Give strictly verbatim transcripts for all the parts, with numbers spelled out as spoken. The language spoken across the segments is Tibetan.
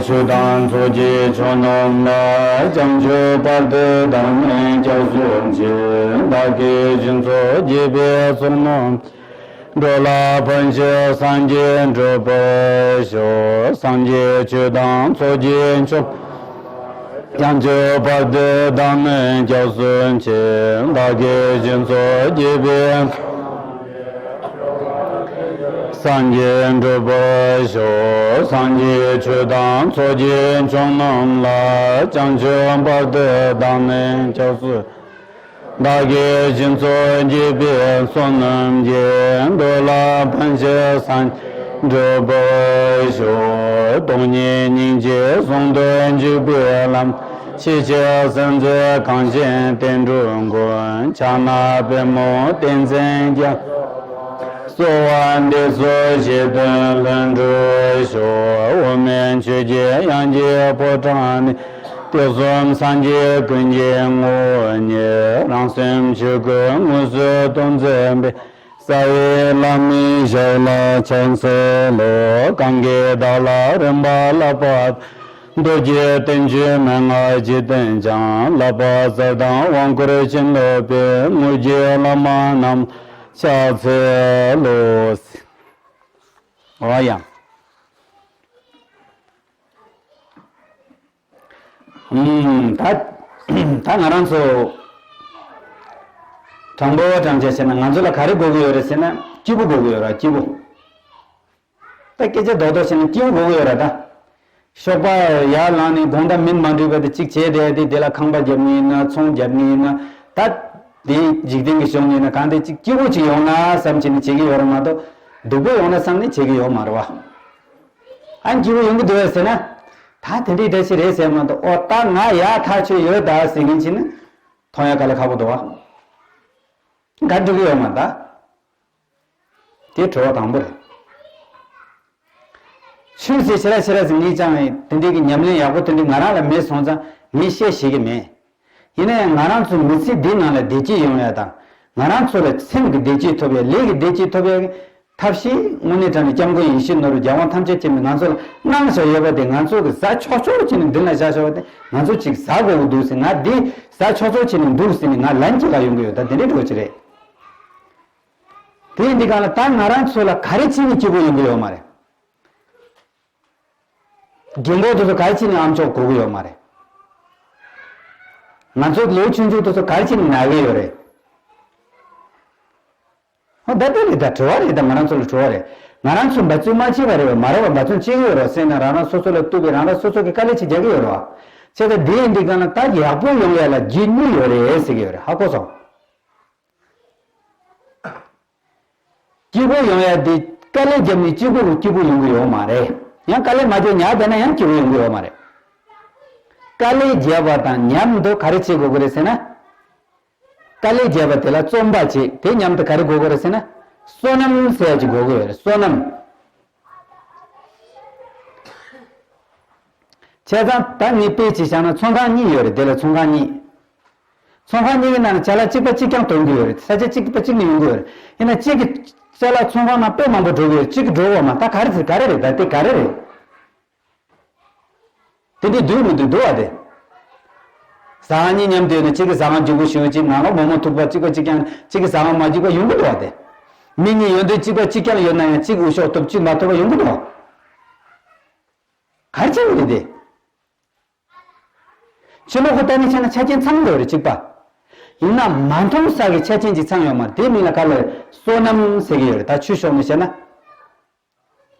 ཆོས་དང་ཚོགས་ཀྱི་མཆོག་རྣམས་ལ། བྱང་ཆུབ་བར་དུ་བདག་ནི་སྐྱབས་སུ་མཆི། བདག་གིས་སྦྱིན་སོགས་བགྱིས་པའི་ཚོགས་རྣམས། འགྲོ་ལ་ཕན་ཕྱིར་སངས་རྒྱས་འགྲུབ་པར་ཤོག་སངས་རྒྱས་ཆོས་དང་ཚོགས་ཀྱི་མཆོག། བྱང་ཆུབ་བར་དུ་བདག་ནི་སྐྱབས་སུ་མཆི། བདག་གིས་སྦྱིན་སོགས་བགྱིས་པའི། སངས་རྒྱས་འགྲུབ་པར་ཤོག་སངས་རྒྱས་ཆོས་དང་ཚོགས་ཀྱི་མཆོག་རྣམས་ལ། བྱང་ཆུབ་བར་དུ་བདག་ནི་སྐྱབས་སུ། བདག་གིས་སྦྱིན་སོགས་བགྱིས་པའི་ཚོགས་རྣམས་ཀྱིས། འགྲོ་ལ་ཕན་ཕྱིར་སངས་རྒྱས་འགྲུབ་པར་ཤོག་སྟོང་ཉིད་སྙིང་རྗེ་ཟུང་དུ་འཇུག་པའི་ལམ། ཆེས་ཆེར་གསལ་མཛད་གངས་ཅན་བསྟན་འགྲོའི་མགོན། ཕྱག་ན་པདྨོ་བསྟན་འཛིན་རྒྱལ། གསོལ་བ་འདེབས་སོ་བཞེད་དོན་ལྷུན་གྲུབ་ཤོག་དབུ་མའི་ཆོས་ཀྱི་དབྱངས་ཀྱི་ཕོ་བྲང་ནས། དུས་གསུམ་སངས་རྒྱས་ཀུན་གྱི་ངོ་བོ་ཉིད། རང་སེམས་ཆོས་སྐུ་དངོས་སུ་སྟོན་མཛད་པའི། རྩ་བའི་བླ་མའི་ཞབས་ལ་ཕྱག་འཚལ་ལོ། གང་གིས་བདག་ལ་རིམ་པ་བསླབ་པ། མདོ་རྒྱུད་བསྟན་བཅོས་མན་ངག་ཇི་བསྟན་ཀྱང་། བསླབ་པ་གསེར་དང་དབང་བསྐུར་བྱིན་རླབས་པའི། དངོས་ཀྱི་བླ་མ་རྣམས་ཕྱག་འཚལ་ལོ། འོ་ཡ། ཨུམ། ད་ད་ང་རང་ཚོ་དྲང་པོ་དྲང་བྱས་བཤད་ན་ང་ཚོ་ལ་ག་རེ་དགོས་ཀྱི་ཡོད་རེད་ཟེར་ན་སྐྱིད་པོ་དགོས་ཀྱི་ཡོད་རེད། སྐྱིད་པོ། ད་སྐད་ཆ་རྡོག་རྡོག་བཤད་ན་སྐྱིད་པོ་དགོས་ཀྱི་ཡོད་རེད་ད། ཞོགས་པ་ཡར་ལངས་ནས་དགོང་དག་མིན་མ་འགྲིག་པ་དེ་གཅིག་བྱས་བསྡད་དེ་དེ་ལ་ཁང་པ་རྒྱབ་ངེས་ཡིན་ན་ཚོང་རྒྱབ་ངེས་ཡིན་ན་ད་དེ་འཇིག་རྟེན་གྱི་གཞུང་ཡིན་ན་གང་དེ་གཅིག་སྐྱིད་པོ་ཅིག་ཡོང་ན་བསམ་བྱས་ནས་བྱེད་ཀྱི་ཡོད་རེད་མ་གཏོགས་སྡུག་པོ་ཡོང་ན་བསམ་ནས་བྱེད་ཀྱི་ཡོད་མ་རེད་བ། ཨ་སྐྱིད་པོ་ཡོང་གི་འདུག་བས་ཟེར་ན། ད་དེ་འདྲའི་འདྲ་ཞིག་རེད་ཟེར་མ་གཏོགས་ཨོ་ད་ང་ཡག་ཐག་ཆོད་ཡོད་ད་ཟེར་མཁན་ཅིག་ནི་མཐོང་ཡ་དཀའ་ལས་ཁག་པོ་འདུག་བ། ག་འགྲོ་གི་ཡོད་མ་ད། དེ་དྲི་བ་དང་པོ་རེད། ཆོས་ཟེར་ཞེ་དྲག་ཞེ་དྲག་ཟེར་ངས་ཀྱང་དེ་འདྲའི་གི་ཉམས་ལེན་ཡག་པོ་དེ་འདྲའི་ང་རང་ལ་མེད་སོང་ཙང་ངས་བཤད་ཤེས་ཀྱི་མེད། ཡིན་ན་ཡང་ང་རང་ཚོ་མི་ཚེ་འདི་ནང་ལ་བདེ་སྐྱིད་ཡོང་ཡ་དང་། ང་རང་ཚོ་ལ་སེམས་ཀྱི་བདེ་སྐྱིད་ཐོབ་ཡ་ལས་ཀྱི་བདེ་སྐྱིད་ཐོབ་ཡ་གི་ཐབས་ཤེས་དངོས་གནས་དྲང་གནས་སྐྱབས་མགོན་ཡིད་བཞིན་ནོར་བུ་རྒྱལ་དབང་ཐམས་ཅད་མཁྱེན་པས་ང་ཚོ་ལ་གནང་བཞག་ཡོད་པ་དེ་ང་ཚོ་གི་ཟ་ཆོག་ཆོག་བྱས་ནས་མདུན་ལ་བཞག་བཞག་པ་དེ་ང་ཚོ་ཅིག་ཟ་དགོས་ཀྱི་འདུག་ཟེར་ང་འདི་ཟ་ཆོག་ཆོག་བྱས་ནས་འདུག་ཟེར་ནས་ང་ལན་གཅིག་ལ་ཡོང་གི་ཡོད་ད་དེ་འདྲའི་འགྲོ་ཅི་རེད། དེ་ཡིན་དུས་གང་ལ་ད་ང་རང་ཚོ་ལ་ག་རེ་བྱས་ནས་སྐྱིད་པོ་ཡོང་གི་ཡོད་མ་རེད། རྒན་གོག་དེ་ཚོ་ག་རེ་བྱས་ནས་ཨམ་ཅོག་གོ་གི་ཡོད་མ་རེད། ང་ཚོ་ལོ་ཆུང་ཆུང་དེ་ཚོ་ག་རེ་བྱས་ནས་ན་གི་ཡོད་རེད། ཧོ་ད་ལྟ་རེད་ད་དྲི་བ་རེད་ད་ང་རང་ཚོ་ལ་དྲི་བ་རེད། ང་རང་ཚོ་འབད་བརྩོན་མ་བྱས་པ་རེད་བ་མ་རེད་བ་འབད་བརྩོན་བྱེད་ཀྱི་ཡོད་རེད་བ་སེམས་ནང་རང་རང་སོ་སོ་ལ་ཐུག་པའི་རང་རང་སོ་སོ་གི་དཀའ་ལས་ཅིག་རྒྱག་གི་ཡོད་རེད་བ། བྱས་ཙང་དེ་ཡིན་དུས་གང་ལ་ད་ཡག་པོ་ཡོང་ཡ་ལ་རྒྱུ་གཉིས་ཡོད་རེད་ཟེར་གྱི་ཡོད་རེད་ཧ་གོ་སོང་། སྐྱིད་པོ་ཡོང་ཡ་དེ་དཀའ་ལས་བརྒྱབ་ནས་སྐྱིད་པོ་སྐྱིད་པོ་ཡོང་གི་ཡོད་མ་རེད། ཡང་དཀའ་ལས་མ་བརྒྱབ་ཉལ་བསྡད་ན་ཡང་སྐྱིད་པོ་ཡོང་གི་ཡོད་མ་རེད། དཀའ་ལས་བརྒྱབ་པ་དང་མཉམ་དུ་ག་རེ་བྱེད་དགོས་ཀྱི་རེད་ཟེར་ན། དཀའ་ལས་བརྒྱབ་པ་དེ་ལ་བརྩོན་པ་བྱེད་དེ་མཉམ་དུ་ག་རེ་དགོས་ཀྱི་རེད་ཟེར་ན། བསོད་ནམས་ཟེར་ཡ་ཅིག་དགོས་ཀྱི་ཡོད་རེད་བསོད་ནམས། བྱས་ཙང་ད་ངས་དཔེ་ཅིག་བཞག་ན་ཚོང་ཁང་གཉིས་ཡོད་རེད་དེ་ལ་ཚོང་ཁང་གཉིས། ཚོང་ཁང་གཉིས་ཀྱི་ནང་ནས་ཅ་ལག་གཅིག་པ་གཅིག་རྐྱང་འདོན་གྱི་ཡོད་རེད་ས་ཆ་གཅིག་པ་གཅིག་ནས་ཡོང་གི་ཡོད་རེད་ཡིན་ན་གཅིག་གི་ཅ་ལག་ཚོང་ཁང་ནང་དཔེ་མང་པོ་འགྲོ་གི་ཡོད་རེད་གཅིག་གི་འགྲོ་བ་མ་ད་ག་རེ་ཟེར་ག་རེ་རེད་ད་དེ་ག་རེ་རེད། དེ་འདྲའི་འདུག་མི་འདུག་འདུག་བ་དེ། ཟ་ཁང་གཉིས་མཉམ་དུ་ཡོད་ན་གཅིག་གི་ཟ་ཁང་རྒྱུག་པོ་ཞིག་ཡོད་གཅིག་ནང་ལོགས་མོག་མོག་ཐུག་པ་གཅིག་པ་གཅིག་རྐྱང་གཅིག་གི་ཟ་ཁང་མ་རྒྱུག་པ་ཡོང་གི་འདུག་བ་དེ། མི་གཉིས་ཡོད་དུས་གཅིག་པ་གཅིག་རྐྱང་ཡོད་ན་ཡང་གཅིག་འུ་ཤོག་ཐུབ་གཅིག་མ་ཐུབ་པ་ཡོང་གི་འདུག་བ། ག་རེ་བྱེད་ཀྱི་རེད་དེ། ཕྱི་ལོགས་ཁོ་ལྟ་ནས་བྱས་ན་ཆ་རྐྱེན་ཚང་ཡོད་རེད་གཅིག་པ། ཡིན་ན་མ་མཐོང་ས་གི་ཆ་རྐྱེན་གཅིག་ཚང་ཡོད་མ་རེད་དེའི་མིང་ལ་ག་ལ་བསོད་ནམས་ཟེར་གྱི་ཡོད་རེད་ད་ཆོས་ཕྱོགས་ནས་བཤད་ན།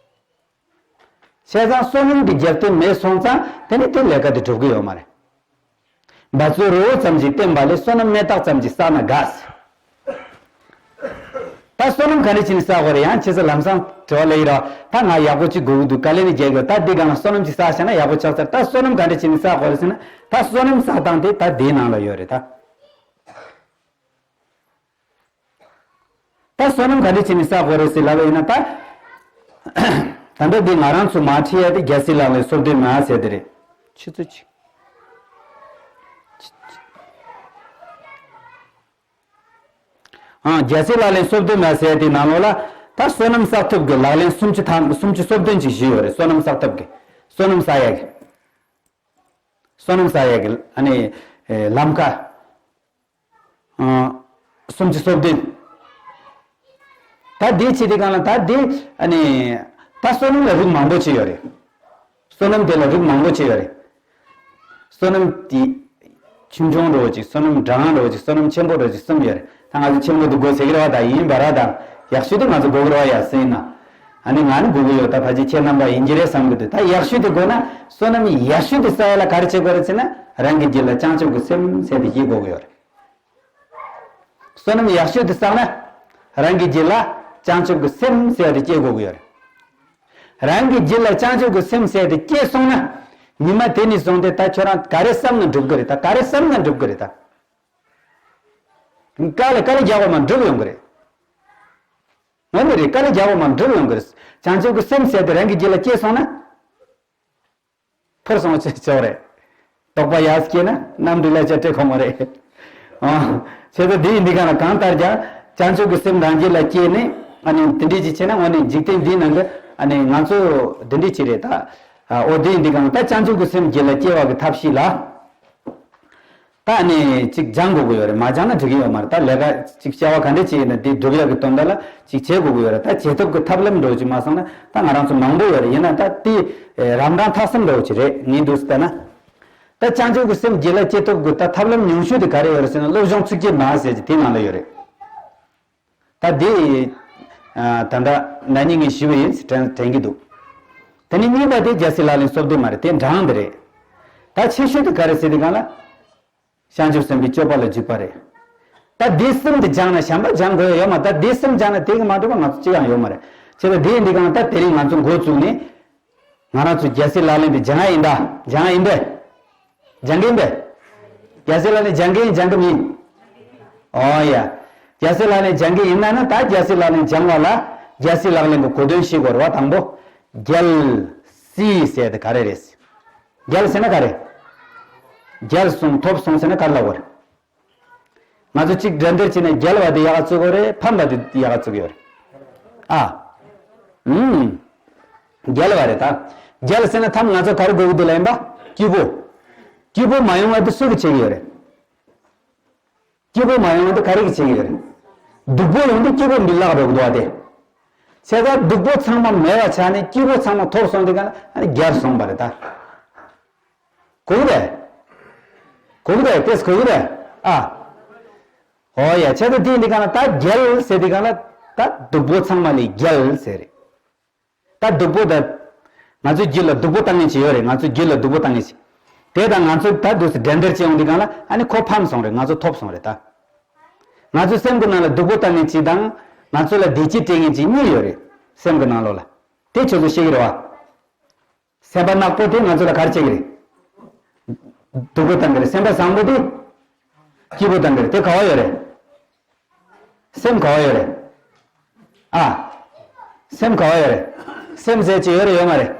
བྱས་ཙང་བསོད་ནམས་ཀྱི་རྒྱབ་རྟེན་མེད་སོང་ཙང་དེ་ནི་དེ་ལས་ཀ་དེ་འགྲུབ་ཀྱི་ཡོད་མ་རེད། འབད་རྩོལ་རི་བོ་ཙམ་ཞིག་བརྟེན་པ་ལས་བསོད་ནམས་མེ་སྟག་ཙམ་ཞིག་བསགས་ན་དགའ། ད་བསོད་ནམས་ག་འདྲ་བྱས་ནས་བསགས་དགོས་རེད་ཡང་ཁྱེད་ཚོ་ལམ་སང་དྲི་བ་སླེབས་ཡོད་ར་ད་ང་ཡག་པོ་གཅིག་དགོས་ཀྱི་འདུག་དཀའ་ལས་ནི་རྒྱག་གི་ཡོད་ད་འདི་སྒང་ལ་བསོད་ནམས་ཅིག་བསགས་བྱས་ན་ཡག་པོ་ཆགས་ཚར་ད་བསོད་ནམས་ག་འདྲ་བྱས་ནས་བསགས་དགོས་རེད་ཟེར་ན་ད་བསོད་ནམས་བསགས་སྟངས་དེ་ད་འདིའི་ནང་ལ་ཡོད་རེད་ད། ད་བསོད་ནམས་ག་འདྲ་བྱས་ནས་བསགས་དགོས་རེད་ཟེར་ལབ་པ་ཡིན་ན་ད། ད་ལྟ་འདི་ང་རང་ཚོ་མར་ཁྲིད་ཡ་དེ་རྒྱལ་སྲས་ལག་ལེན་སོ་བདུན་མ་ཟེར་དེ་རེད། ཆུ་ཚོད་ཅིག་ཨང་རྒྱལ་སྲས་ལག་ལེན་སོ་བདུན་མ་ཟེར་དེ་ནང་ལོགས་ལ་ད་བསོད་ནམས་བསགས་ཐབས་ཀྱི་ལག་ལེན་སུམ་ཅུ་ཐམ་སུམ་ཅུ་སོ་བདུན་ཅིག་ཞུས་ཡོད་རེད་བསོད་ནམས་བསགས་ཐབས་ཀྱི་བསོད་ནམས་བསགས་ཡ་གི་བསོད་ནམས་བསགས་ཡས་ཀྱི་ཨ་ནི་ལམ་ཁ། ཨ། སུམ་ཅུ་སོ་བདུན། ད་འདི་བྱེད་དུས་སྒང་ལ་ད་འདི་ཨ་ནི་ད་བསོད་ནམས་ལ་རིགས་མང་པོ་ཅིག་ཡོད་རེད། བསོད་ནམས་དེ་ལ་རིགས་མང་པོ་ཅིག་ཡོད་རེད། བསོད་ནམས་དེ་ཆུང་ཆུང་འདྲ་བོ་ཅིག་བསོད་ནམས་འབྲིང་འདྲ་བོ་ཅིག་བསོད་ནམས་ཆེན་པོ་འདྲ་བོ་ཅིག་གསུམ་ཡོད་རེད། ད་ང་ཚོ་ཆེན་པོ་དེ་དགོས་ཟེར་གྱི་རེད་བ། ད་ཡིན་པ་ར། ད་ཡག་ཤོས་དེ་ང་ཚོ་དགོས་ཀྱི་རེད་བ། ཡ་སེ་ཡིན་ན། ཨ་ནི་ང་ནི་དགོས་ཀྱི་ཡོད། ད་ཕལ་ཆེར་ཁྱེད་རྣམ་པ་ཡིན་གྱི་རེད་བསམ་གྱི་འདུག་ད་ཡག་ཤོས་དེ་དགོས་ན་བསོད་ནམས་ཡག་ཤོས་དེ་བསགས་ཡ་ལ་ག་རེ་བྱེད་དགོས་རེད་ཟེར་ན། རང་གི་རྒྱུད་ལ་བྱང་ཆུབ་ཀྱི་སེམས་ཟེར་དེ་སྐྱེ་དགོས་ཀྱི་ཡོད་རེད། བསོད་ནམས་ཡག་ཤོས་དེ་བསགས་ན། རང་གི་རྒྱུད་ལ་བྱང་ཆུབ་ཀྱི་སེམས་ཟེར་བ་དེ་སྐྱེ་དགོས་ཀྱི་ཡོད་རེད། རང་གི་རྒྱུད་ལ་བྱང་ཆུབ་ཀྱི་སེམས་ཟེར་དེ་སྐྱེས་སོང་ན། ཉི་མ་དེ་ནས་བཟུང་སྟེ་ད་ཁྱོད་རང་ག་རེ་བསམ་ན་འགྲུབ་ཀྱི་རེད། ད་ག་རེ་བསམ་ན་འགྲུབ་ཀྱི་རེད་ད། དཀའ་ལས་དཀའ་ལས་རྒྱག་པ་མ་འགྲུབ་ཡོང་གི་རེད། འོ་ནི་རེད། དཀའ་ལས་རྒྱག་པ་མ་འགྲུབ་ཡོང་གི་རེད། བྱང་ཆུབ་ཀྱི་སེམས་ཟེར་དེ་རང་གི་རྒྱུད་ལ་སྐྱེས་སོང་ན། འཕུར་སོང་ཆོག་རེད། དོགས་པ་ཡར་སྐྱེས་ན་གནམ་གྲུ་ལ་ཅིག་སྤྲད་ཁོམ་མ་རེད། ཨ། བྱས་ཙང་འདི་ཡིན་འདི་གང་ལ་གང་ལྟར་ཀྱང་བྱང་ཆུབ་ཀྱི་སེམས་རང་རྒྱུད་ལ་སྐྱེས་ནས། ཨ་ནི་དེ་འདྲས་ཅིག་བྱས་ན་འོ་ནི་འཇིག་རྟེན་འདིའི་ནང་གི་ཨ་ནི་ང་ཚོ་འདི་འདྲས་ཅིག་རེད་ད། ཨ། འོ་འདི་ཡིན་འདི་གང་ལ་ད་བྱང་ཆུབ་ཀྱི་སེམས་རྒྱུད་ལ་སྐྱེ་བ་གི་ཐབས་ཤེས་ལ། ད་ནི་ཅིག་སྦྱང་དགོས་ཀྱི་ཡོད་རེད། མ་སྦྱང་ན་འགྲིག་གི་ཡོད་མ་རེད། ད་ལས་ཀ་ཅིག་བྱ་བ་ག་འདྲ་ཅིག་ཡིན་ན་དེ་སྒྲུབ་ཡག་གི་དོན་དག་ལ་ཅིག་བྱེད་དགོས་ཀྱི་ཡོད་རེད། ད་བྱེད་ཐབས་ཀྱི་ཐབས་ལམ་འདྲ་བོ་ཅིག་མ་སོང་ན་ད་ང་རང་ཚོ་མང་པོ་ཡོད་རེད། ཡིན་ན་ད་དེ་རབ་འབྲིང་ཐག་ཆོད་འདྲ་བོ་ཅིག་རེད། ངས་འདུག་སེ་བལྟས་ན། ད་བྱང་ཆུབ་ཀྱི་སེམས་རྒྱུད་ལ་སྐྱེ་ཐབས་ཀྱི་ད་ཐབས་ལམ་ཉུང་ཤོས་དེ་ག་རེ་ཡོད་རེད་ཟེར་ན། སློབ་སྦྱོང་ཚིགས་བཅད་མ་ཟེར་གྱི་དེའི་ནང་ལ་ཡོད་རེད། ད་འདི། ཨ། ད་ལྟ་ན་ནིང་ངས་ཞུས་པ་ཡིན་དྲན་དྲན་གྱི་འདུག་དེ་ནས་གཉིས་པ་དེ་རྒྱལ་སྲས་ལག་ལེན་སོ་བདུན་མ་རེད། དེ་འབྲིང་དེ་རེད། ད་ཆེ་ཤོས་དེ་ག་རེ་ཟེར་དུས་སྒང་ལ། བྱང་ཆུབ་སེམས་དཔའི་སྤྱོད་པ་ལ་འཇུག་པ་རེད། ད་འདི་གསུམ་དེ་སྦྱངས་ན་གཞན་པ་སྦྱང་དགོས་ཡ་ཡོད་མ་རེད། ད་འདི་གསུམ་སྦྱངས་ན་དེ་གི་མ་གྲུབ་པ་ང་ཚོ་གཅིག་ཀྱང་ཡོད་མ་རེད། བྱས་ཙང་དེ་ཡིན་དུས་སྒང་ལ་ད་དེ་རིང་ང་ཚོ་འགོ་བཙུགས་ནས། ང་རང་ཚོ་རྒྱལ་སྲས་ལག་ལེན་དེ་སྦྱང་ཡ་ཡིན་ད། སྦྱང་ཡ་ཡིན་པས། སྦྱང་གི་ཡིན་པས། རྒྱལ་སྲས་ལག་ལེན་སྦྱང་གི་ཡིན་སྦྱང་གི་མིན། ཨོ་ཡ། རྒྱལ་སྲས་ལག་ལེན་སྦྱང་གི་ཡིན་ན་ནི་ད་རྒྱལ་སྲས་ལག་ལེན་སྦྱང་བ་ལ་རྒྱལ་སྲས་ལག་ལེན་གྱི་གོ་དོན་ཤེས་དགོས་རེད་བ། དང་པོ། རྒྱལ་སྲས་ཟེར་དེ་ག་རེ་རེད། རྒྱལ་ཟེར་ན་ག་རེ། རྒྱལ་སོང་ཐོབ་སོང་ཟེར་ན་ག་རེ་ལབ་དགོས་རེད། ང་ཚོ་གཅིག་འགྲན་བསྡུར་བྱས་ན་རྒྱལ་བ་དེ་ཡག་ག་བརྩི་དགོས་རེད། ཕམ་པ་དེ་ཡག་ག་བརྩི་གི་ཡོད་རེད། ཨ། ཨུམ། རྒྱལ་བ་རེད་ད། རྒྱལ་ཟེར་ན་ཐམ་ང་ཚོ་ག་རེ་དགོས་ཀྱི་འདུག་ལབ་ཡིན་པ། སྐྱིད་པོ། སྐྱིད་པོ་མ་ཡོང་བ་དེ་སུ་གིས་བྱེད་ཀྱི་ཡོད་རེད། སྐྱིད་པོ་མ་ཡོང་བ་དེ་ག་རེ་གིས་བྱེད་ཀྱི་ཡོད་རེད། སྡུག་པོ་ཡོང་དུས་སྐྱིད་པོ་མི་ལག་འགྲོ་གི་འདུག་བ་དེ། བྱས་ཙང་སྡུག་པོ་ཚང་མ་མེད་པ་ཆགས་ནས་སྐྱིད་པོ་ཚང་མ་ཐོབ་སོང་དུས་སྒང་ལ་ཨ་ནི་རྒྱལ་སོང་བ་རེད་ད། གོ་གི་རེད། གོ་གི་རེད། དེས་གོ་གི་རེད། ཨ། ཨོ་ཡ། བྱས་ཙང་དེ་ཡིན་དུས་སྒང་ལ་ད་རྒྱལ་ཟེར་དུས་སྒང་ལ་ད་སྡུག་པོ་ཚང་མ་ལས་རྒྱལ་ཟེར་རེད། ད་སྡུག་པོ་ད། ང་ཚོའི་རྒྱུད་ལ་སྡུག་པོ་བཏང་མཁན་ཅིག་ཡོད་རེད། ང་ཚོའི་རྒྱུད་ལ་སྡུག་པོ་བཏང་མཁན་ཅིག་དེ་དང་ང་ཚོ་ད་འདུག་སེ་འགྲན་བསྡུར་བྱེད་ཡོང་དུས་སྒང་ལ་ཨ་ནི་ཁོ་ཕམ་སོང་རེད། ང་ཚོ་ཐོབ་སོང་རེད་ད། ང་ཚོའི་སེམས་ཀྱི་ནང་ལ་སྡུག་པོ་བཏང་མཁན་ཅིག་དང་ང་ཚོ་ལ་བདེ་སྐྱིད་སྤྲད་མཁན་ཅིག་གཉིས་ཡོད་རེད། སེམས་ཀྱི་ནང་ལོགས་ལ། དེ་ཁྱོད་ཚོ་ཤེས་ཀྱི་རེད་བ། སེམས་པ་ནག་པོ་དེ་ང་ཚོ་ལ་ག་རེ་བྱེད་ཀྱི་རེད། སྡུག་པོ་བཏང་གི་རེད། སེམས་པ་བཟང་པོ་དེ་སྐྱིད་པོ་བཏང་གི་རེད། དེ་ག་བ་ཡོད་རེད། སེམས་ག་བ་ཡོད་རེད། ཨ། སེམས་ག་བ་ཡོད་རེད། སེམས་ཟེར་ཅིག་ཡོད་རེད་ཡོད་མ་རེད།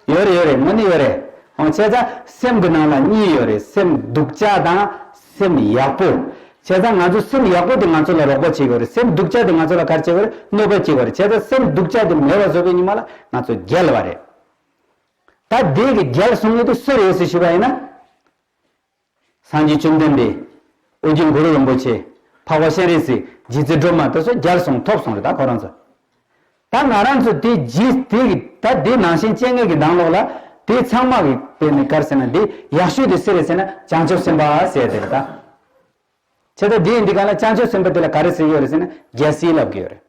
ཡོད་རེད་ཡོད་རེད། དངོས་གནས་ཡོད་རེད། འོ་བྱས་ཙང་སེམས་ཀྱི་ནང་ལ་གཉིས་ཡོད་རེད། སེམས་སྡུག་ཅག་དང་སེམས་ཡག་པོ། བྱས་ཙང་ང་ཚོ་སེམས་ཡག་པོ་དེ་ང་ཚོ་ལ་རོགས་པ་བྱེད་དགོས་རེད། སེམས་སྡུག་ཅག་དེ་ང་ཚོ་ལ་ག་རེ་བྱེད་དགོས་རེད། གནོད་པ་བྱེད་དགོས་རེད། བྱས་ཙང་སེམས་སྡུག་ཅག་དེ་མེད་པ་བཟོ་བའི་ཉི་མ་ལ་ང་ཚོ་རྒྱལ་བ་རེད། ད་དེ་གི་རྒྱལ་སོང་ངེས་དེ་སུ་རེད་ཟེར་ཞུས་པ་ཡིན་ན། སངས་རྒྱས་བཅོམ་ལྡན་འདས། ཨོ་རྒྱན་གུ་རུ་རིན་པོ་ཆེ། འཕགས་པ་སྤྱན་རས་གཟིགས། རྗེ་བཙུན་སྒྲོལ་མ། དེ་ཚོ་རྒྱལ་སོང་ཐོབ་སོང་རེད་ད་ཁོ་རང་ཚོ། ད་ང་རང་ཚོ་དེ་རྗེས་དེ་གི་ད་དེ་ནང་བཞིན་སྤྱན་སྔ་གི་ནང་ལོགས་ལ་དེ་ཚང་མ་གི་དཔེ་ནི་ག་རེ་ཟེར་ན་དེ་ཡག་ཤོས་དེ་སུ་རེད་ཟེར་ན་བྱང་ཆུབ་སེམས་དཔའ་ཟེར་དེ་རེད་ད། བྱས་ཙང་དེ་ཡིན་དུས་སྒང་ལ་བྱང་ཆུབ་སེམས་དཔའ་དེ་ལ་ག་རེ་ཟེར་གྱི་ཡོད་རེད་ཟེར་ན་རྒྱལ་སྲས་ལབ་ཀྱི་ཡོད་རེད།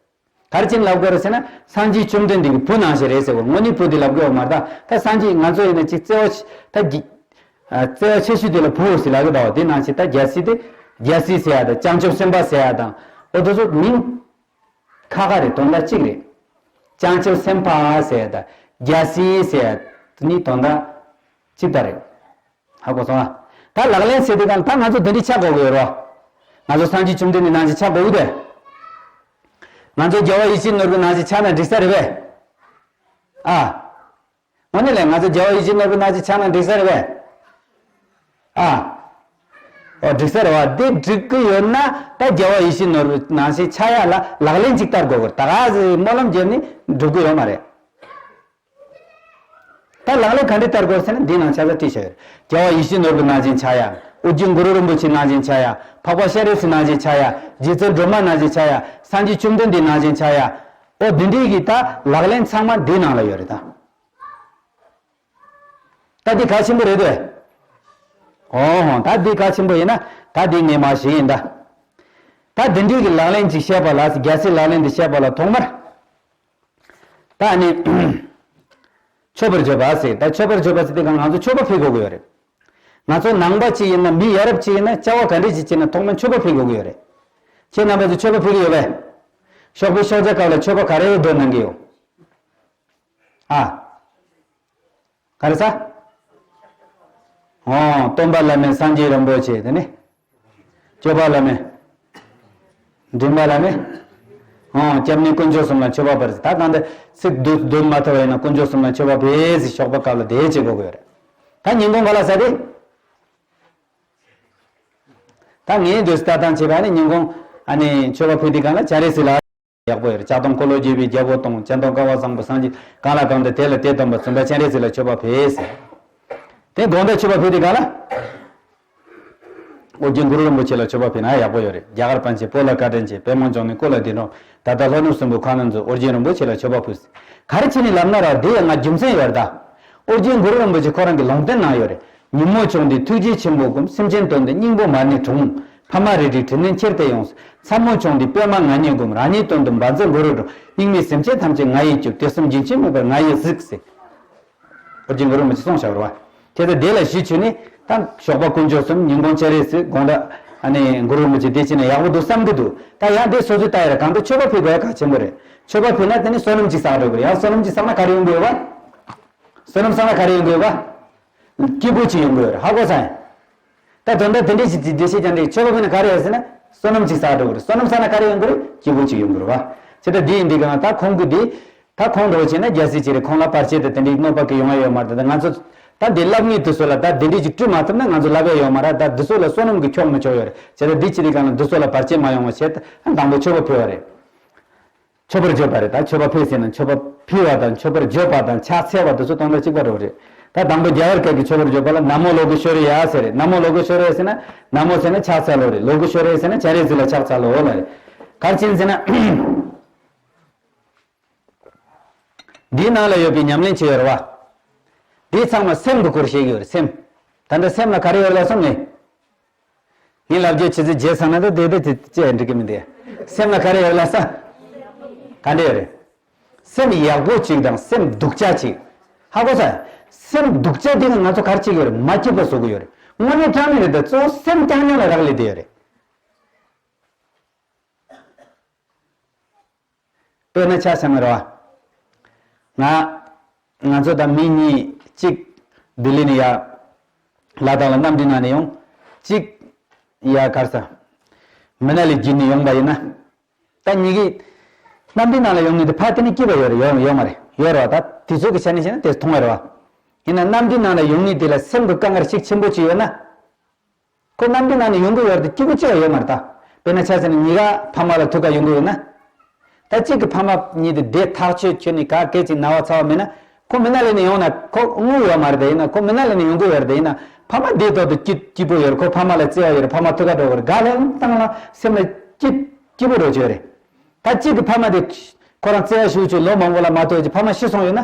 ག་རེ་བྱས་ནས་ལབ་དགོས་རེད་ཟེར་ན་སངས་རྒྱས་བཅོམ་ལྡན་འདས་ཀྱི་བུ་ནང་བཞིན་རེད་ཟེར་བ། དངོས་གནས་བུ་དེ་ལབ་དགོས་བ་མ་རེད་ད། ད་སངས་རྒྱས་ང་ཚོ་ཡིན་ན་ཅིག་བརྩེ་བ་ཆེ་ད་གི། ཨ། བརྩེ་བ་ཆེ་ཤོས་དེ་ལ་བུ་ཟེར་ལབ་ཀྱི་འདུག་བ། དེ་ནང་བཞིན་ད་རྒྱལ་སྲས་དེ་རྒྱལ་སྲས་ཟེར་ཡ་དང་བྱང་ཆུབ་སེམས་དཔའ་ཟེར་ཡ་དང་། འོ་དེ་ཚོ་མིང་ཁ་ཁ་རེད། དོན་དག་གཅིག་རེད། བྱང་ཆུབ་སེམས་དཔའ་ཟེར་ཡ་དང་རྒྱལ་སྲས་ཟེར་ཡ་དེ་གཉིས་དོན་དག་གཅིག་པ་རེད། ཧ་གོ་སོང་ཨ། ད་ལག་ལེན་ཟེར་དུས་སྒང་ད་ང་ཚོ་དེ་འདྲའི་ཆགས་དགོས་ཀྱི་ཡོད་རེད་བ། ང་ཚོ་སངས་རྒྱས་བཅོམ་ལྡན་འདས་ནང་བཞིན་ཆགས་དགོས་ཀྱི་འདུག་ང་ཚོ་རྒྱལ་བ་ཡིད་བཞིན་ནོར་བུ་ནང་བཞིན་ཆགས་ན་འགྲིག་ས་རེད་པས། ཨ། དངོས་གནས་ལས་ང་ཚོ་རྒྱལ་བ་ཡིད་བཞིན་ནོར་བུ་ནང་བཞིན་ཆགས་ན་འགྲིག་ས་རེད་པས། ཨ། ཨོ་འགྲིག་ས་རེད་བ། འདི་འགྲིག་གི་ཡོད་ན་ད་རྒྱལ་བ་ཡིད་བཞིན་ནོར་བུ་ནང་བཞིན་ཆགས་ཡ་ལ་ལག་ལེན་ཅིག་བསྟར་དགོས་ཀྱི་རེད། ད་ག་ཟེ་སྨོན་ལམ་བརྒྱབ་ནས་འགྲུབ་ཀྱི་ཡོད་མ་རེད། ད་ལག་ལེན་ག་འདྲ་བསྟར་དགོས་ཟེར་ན་འདི་ནང་ཆ་ཚང་བྲིས་བཞག་ཡོད། རྒྱལ་བ་ཡིད་བཞིན་ནོར་བུའི་ནང་བཞིན་ཆགས་ཡ། ཨོ་རྒྱན་གུ་རུ་རིན་པོ་ཆེའི་ནང་བཞིན་ཆགས་ཡ། འཕགས་པ་སྤྱན་རས་གཟིགས་ནང་བཞིན་ཆགས་ཡ། རྗེ་བཙུན་སྒྲོལ་མ་ནང་བཞིན་ཆགས་ཡ། སངས་རྒྱས་བཅོམ་ལྡན་འདས་ནང་བཞིན་ཆགས་ཡ། ཨོ་འདི་འདྲའི་གི་ད་ལག་ལེན་ཚང་མ་འདི་ནང་ལ་ཡོད་རེད་ད། ད་འདི་གལ་ཆེན་པོ་རེད་དེ། ཨོ་ཧོ། ད་འདི་གལ་ཆེན་པོ་ཡིན་ན་ད་འདི་ངས་མར་ཞུས་ཡིན་ད། ད་འདི་འདྲའི་གི་ལག་ལེན་ཅིག་བཤད་པ་ལ། རྒྱལ་སྲས་ལག་ལེན་འདི་བཤད་པ་ལ་ཐོག་མར། ད་ནི་མཆོད་པར་བརྗོད་པ་ཟེར། ད་མཆོད་པར་བརྗོད་པ་ཟེར་དུས་སྒང་ང་ཚོ་མཆོད་པ་ཕུལ་དགོས་ཀྱི་ཡོད་རེད། ང་ཚོ་ནང་པ་ཅིག་ཡིན་ན། མི་ཡ་རབས་ཅིག་ཡིན་ན། བྱ་བ་ག་འདྲ་ཅིག་བྱེད་ན་ཐོག་མར་མཆོད་པ་ཕུལ་དགོས་ཀྱི་ཡོད་རེད། ཁྱེད་རྣམ་པ་ཚོ་མཆོད་པ་ཕུལ་གྱི་ཡོད་པས། ཞོགས་པའི་ཤོག་བྱ་སྐབས་ལ་མཆོད་པ་ག་རེ་འདོན་གནང་གི་ཡོད། ཨ། ག་རེ་ཟ། ཨོ། སྟོན་པ་བླ་མེད་སངས་རྒྱས་རིན་པོ་ཆེ། དེ་ནི། སྐྱོབ་པ་བླ་མེད། འདྲེན་པ་བླ་མེད། ཨོ། སྐྱབས་གནས་དཀོན་མཆོག་གསུམ་ལ་མཆོད་པ་འབུལ། ད་གང་ལྟར་ཚིག་བསྡུ་བསྡུ་མ་ཐུབ་པ་ཡིན་ན། དཀོན་མཆོག་གསུམ་ལ་མཆོད་པ་འབུལ་ཟེར་ཞོགས་པ་སྐབས་ལ་དེ་བྱེད་དགོས་ཀྱི་ཡོད་རེད། ད་ཉིན་གུང་ག་ལ་ཟ་དེ། ད་ངས་འདོད་ལྟ་སྟངས་བྱས་པ་ནི་ཉིན་གུང་ཨ་ནི་མཆོད་པ་ཕུལ་དུས་སྒང་ལ་སྤྱན་རས་གཟིགས་ལ། ཡག་པོ་ཡོད་རེད། ལྕགས་སྡོང་འཁོར་ལོ་བརྒྱད་པའི་རྒྱལ་པོ་དང་། སྤྱན་སྟོང་སྐལ་བ་བཟང་པོ་སངས་རྒྱས། གང་ལ་གང་འདུལ་དེ་ལ་དེ་སྟོན་པ། བཙུན་པ་སྤྱན་རས་གཟིགས་ལ་མཆོད་པ་ཕུལ་ཟེར། དེ་དགོང་དག་མཆོད་པ་ཕུལ་དུས་སྒང་ལ། ཨོ་རྒྱན་གུ་རུ་རིན་པོ་ཆེ་ལ་མཆོད་པ་ཕུལ་ན་ཡག་པོ་ཡོད་རེད། རྒྱ་གར་པཎ་ཆེན་པོ་ལ་བཀའ་དྲིན་ཆེ། པདྨ་འབྱུང་གནས་ཀུན་ལ་བདེ་འགྲོ། ད་ལྟ་ལྷོ་ནུབ་གསུམ་པོའི་ཁོངས་ན་འཛུལ། ཨོ་རྒྱན་རིན་པོ་ཆེ་ལ་མཆོད་པ་ཕུལ་ཟེར། ག་རེ་བྱས་ནས་ལབ་ན་ར། དེ་ཡང་ང་རྒྱུ་མཚན་ཡོད་རེད་ད། ཨོ་རྒྱན་གུ་རུ་རིན་པོ་ཆེ་ཁོ་རང་གི་ལུང་བསྟན་ནང་ཡོད་རེད། ཉོན་མོངས་ཆུང་འདི་ཐུགས་རྗེ་ཆེན་པོ་བསྒོམ། སེམས་ཅན་དོན་དུ་སྙིང་པོ་མ་ནེ་དྲོངས། ཕ་མ་རེ་འདྲའི་དྲིན་ལན་ཁྱེར་ཏེ་ཡོང་། ཚ་མོ་ཆུང་འདི་པདྨ་ང་ཉིད་བསྒོམ། རང་ཉིད་དོན་དུ་བཛྲ་གུ་རུ་དྲོངས། སྙིགས་མའི་སེམས་ཅན་ཐམས་ཅད་ང་ཡིས་སྐྱོབ། དུས་གསུམ་རྒྱུན་ཆད་མེད་པར་ང་ཡིས་གཟིགས་ཟེར། ཨོ་རྒྱན་གུ་རུ་རིན་པོ་ཆེས་གསུངས་བཞག་རེད་བ། དེ་ལྟར་དེ་ལ་གཞི་བཅོལ་ནས་ད་ཞོགས་པ་དཀོན་མཆོག་གསུམ། ཉིན་གུང་སྤྱན་རས་གཟིགས། དགོང་དག་ཨ་ནི་གུ་རུ་རིན་པོ་ཆེ་དེ་བྱས་ན་ཡག་པོ་འདུག་བསམ་གྱི་འདུག་ད་ཡང་དེ་སོ་སོའི་ལྟ་ཡ་རེད། གང་ལྟར་མཆོད་པ་ཕུལ་དགོས་ཡ་གལ་ཆེན་པོ་རེད། མཆོད་པ་ཕུལ་ན་དེ་ནི་བསོད་ནམས་ཅིག་བསགས་འགྲོ་དགོས་རེད། ཡང་བསོད་ནམས་ཅིག་བསགས་ན་ག་རེ་ཡོང་གི་ཡོད་བ། བསོད་ནམས་བསགས་ན་ག་རེ་ཡོང་གི་ཡོད་བ། སྐྱིད་པོ་ཅིག་ཡོང་གི་ཡོད་རེད། ཧ་གོ་སོང་ངས། ད་དོན་དག་དེ་འདྲས་ཅིག་འདི་བཤད་ཀྱང་འགྲིག་མཆོད་པ་ཕུལ་ན་ག་རེ་ཡོད་ཟེར་ན་བསོད་ནམས་ཅིག་བསགས་འགྲོ་གི་རེད། བསོད་ནམས་བསགས་ན་ག་རེ་ཡོང་གི་རེད། སྐྱིད་པོ་ཅིག་ཡོང་གི་རེད་བ། བྱས་ཙང་འདི་ཡིན་དུས་གང་ལ་ད་ཁོང་གི་འདི། ད་ཁོང་འདྲ་བོ་བྱས་ན་རྒྱལ་སྲས་ཅིག་རེད། ཁོང་ལ་བར་ཆད་དང་དེ་འདྲའི་གནོད་པ་གི་ཡོང་ཡ་ཡོད་མ་རེད། ད་ང་ཚོ་ད་འདི་ལབ་མཁན་དེ་ཚོ་ལ་ད་དེ་འདྲས་ཅིག་སྤྲོད་མ་ཐུབ་ན་ང་ཚོ་ལབ་ཡ་ཡོད་མ་རེད། ད་འདི་ཚོ་ལ་བསོད་ནམས་ཀྱི་ཁྱོག་མི་ཆོག་ཡོད་རེད། བྱས་ཙང་འདི་བྱེད་དུས་གང་ལ་འདི་ཚོ་ལ་བར་ཆད་མ་ཡོང་བ་བྱས་ད་དང་པོ་མཆོད་པ་ཕུལ་བ་རེད། མཆོད་པར་བརྗོད་པ་རེད། ད་མཆོད་པ་ཕུལ་ཟེར་ན་མཆོད་པ་ཕུལ་བ་དང་མཆོད་པར་བརྗོད་པ་དང་ཕྱག་འཚལ་བ་དེ་ཚོ་དོན་དག་གཅིག་པ་འདྲ་བོ་རེད། ད་དང་པོ་རྒྱ་གར་སྐད་ཀྱི་མཆོད་པར་བརྗོད་པ་ལ་ན་མོ་ལོ་ཀེ་ཤྭ་རི་ཡ་ཟེར་རེད། ན་མོ་ལོ་ཀེ་ཤྭ་རི་ཡ་ཟེར་ན་ན་མོ་ཟེར་ན་ཕྱག་འཚལ་ལོ་རེད། ལོ་ཀེ་ཤྭ་རི་ཡ་ཟེར་ན་སྤྱན་རས་གཟིགས་ལ་ཕྱག་འཚལ་ལོ་ལ་རེད། ག་རེ་བྱས་ནས་ཟེར་ན། འདིའི་ནང་ལ་ཡོད་པའི་ཉམས་ལེན་བྱས་ཡོད་རེད་བ། འདི་ཚང་མ་སེམས་ཀྱི་སྐོར་བཤད་ཀྱི་ཡོད་རེད། སེམས། ད་ལྟ་སེམས་ལ་ག་རེ་ཡོད་ལ་སོང་ངས། ངས་ལབ་རྒྱུ་བྱས་ཚེ་རྗེས་ཚང་ན་ད་དེ་དེ་དེ་ཅི་ཡང་འགྲིག་གི་མི་འདུག་སེམས་ལ་ག་རེ་ཡོད་ལ་ས། ག་འདྲ་ཡོད་རེད། སེམས་ཡག་པོ་ཅིག་དང་སེམས་སྡུག་ཅག་ཅིག་ཧ་གོ་ས། སེམས་སྡུག་ཅག་དེ་ནི་ང་ཚོ་ག་རེ་བྱེད་ཀྱི་ཡོད་རེད། མ་སྐྱིད་པ་བཟོ་གི་ཡོད་རེད། དངོས་གནས་དྲང་གནས་རེད། ད་གཙོ་བོ་སེམས་རྐྱང་རྐྱང་ལ་རག་ལས་བསྡད་ཡོད་རེད། དཔེར་ན་ཆ་བཞག་ན་རེད་བ། ང་ང་ཚོ་དང་མི་གཉིས། གཅིག་ལྡི་ལི་ནས་ཡར་ལ་དྭགས་ལ་གནམ་གྲུའི་ནང་ནས་ཡོང་། གཅིག་ཡར་ག་རེ་ཟ། མི་ན་ལི་བརྒྱུད་ནས་ཡོང་པ་ཡིན་ན། ད་གཉིས་ཀྱིས་གནམ་གྲུའི་ནང་ལ་ཡོང་མཁན་དེ་ཕར་དེ་ནས་སྐྱིད་པ་ཡོད་རེད། ཡོད་ཡོད་མ་རེད། ཡོད་རེད་བ། ད་དེ་ཚོ་གི་ཆ་ནས་བཤད་ན་དེ་མཐོང་བ་རེད་བ། ཡིན་ན་གནམ་གྲུའི་ནང་ལ་ཡོང་མཁན་དེ་ལ་སེམས་ཀྱི་དཀའ་ངལ་ཤུགས་ཆེན་པོ་ཅིག་ཡོད་ན། ཁོ་གནམ་གྲུའི་ནང་ནས་ཡོང་གི་ཡོད་རེད་དེ་སྐྱིད་པོ་ཅིག་ཡོད་མ་རེད་ད། དཔེར་ན་ཆ་བཞག་ན་གཉིས་ཀ་ཕ་མ་ལ་ཐུག་ག་ཡོང་གི་ཡོད་ན། ད་གཅིག་གི་ཕ་མ་གཉིས་དེ་བདེ་ཐག་ཆོད་ཁྱོད་ནི་ག་གེ་ཅིག་ན་བ་ཚ་བ་མེད་ན། ཁོ་མི་ན་ལི་ནས་ཡོང་ན་ཁོ་དངུལ་ཡོད་མ་རེད་དེ། ཡིན་ན་ཁོ་མི་ན་ལི་ནས་ཡོང་གི་ཡོད་རེད་དེ། ཡིན་ན་ཕ་མ་བདེ་ཏོག་ཏོ་སྐྱིད་སྐྱིད་པོ་ཡོད་རེད། ཁོ་ཕ་མ་ལ་བརྩེ་བ་ཡོད་རེད། ཕ་མ་ཐུག་ག་འགྲོ་གི་རེད། ག་ལེན་བཏང་ལ་སེམས་ལ་སྐྱིད་སྐྱིད་པོ་འགྲོ་གི་ཡོད་རེད། ད་གཅིག་གི་ཕ་མ་དེ་ཁོ་རང་བརྩེ་བ་ཞུ་ཆོག་ལོ་མང་པོ་ལ་མ་ཐུག་ཅིག་ཕ་མ་ཤི་སོང་ཡོད་ན།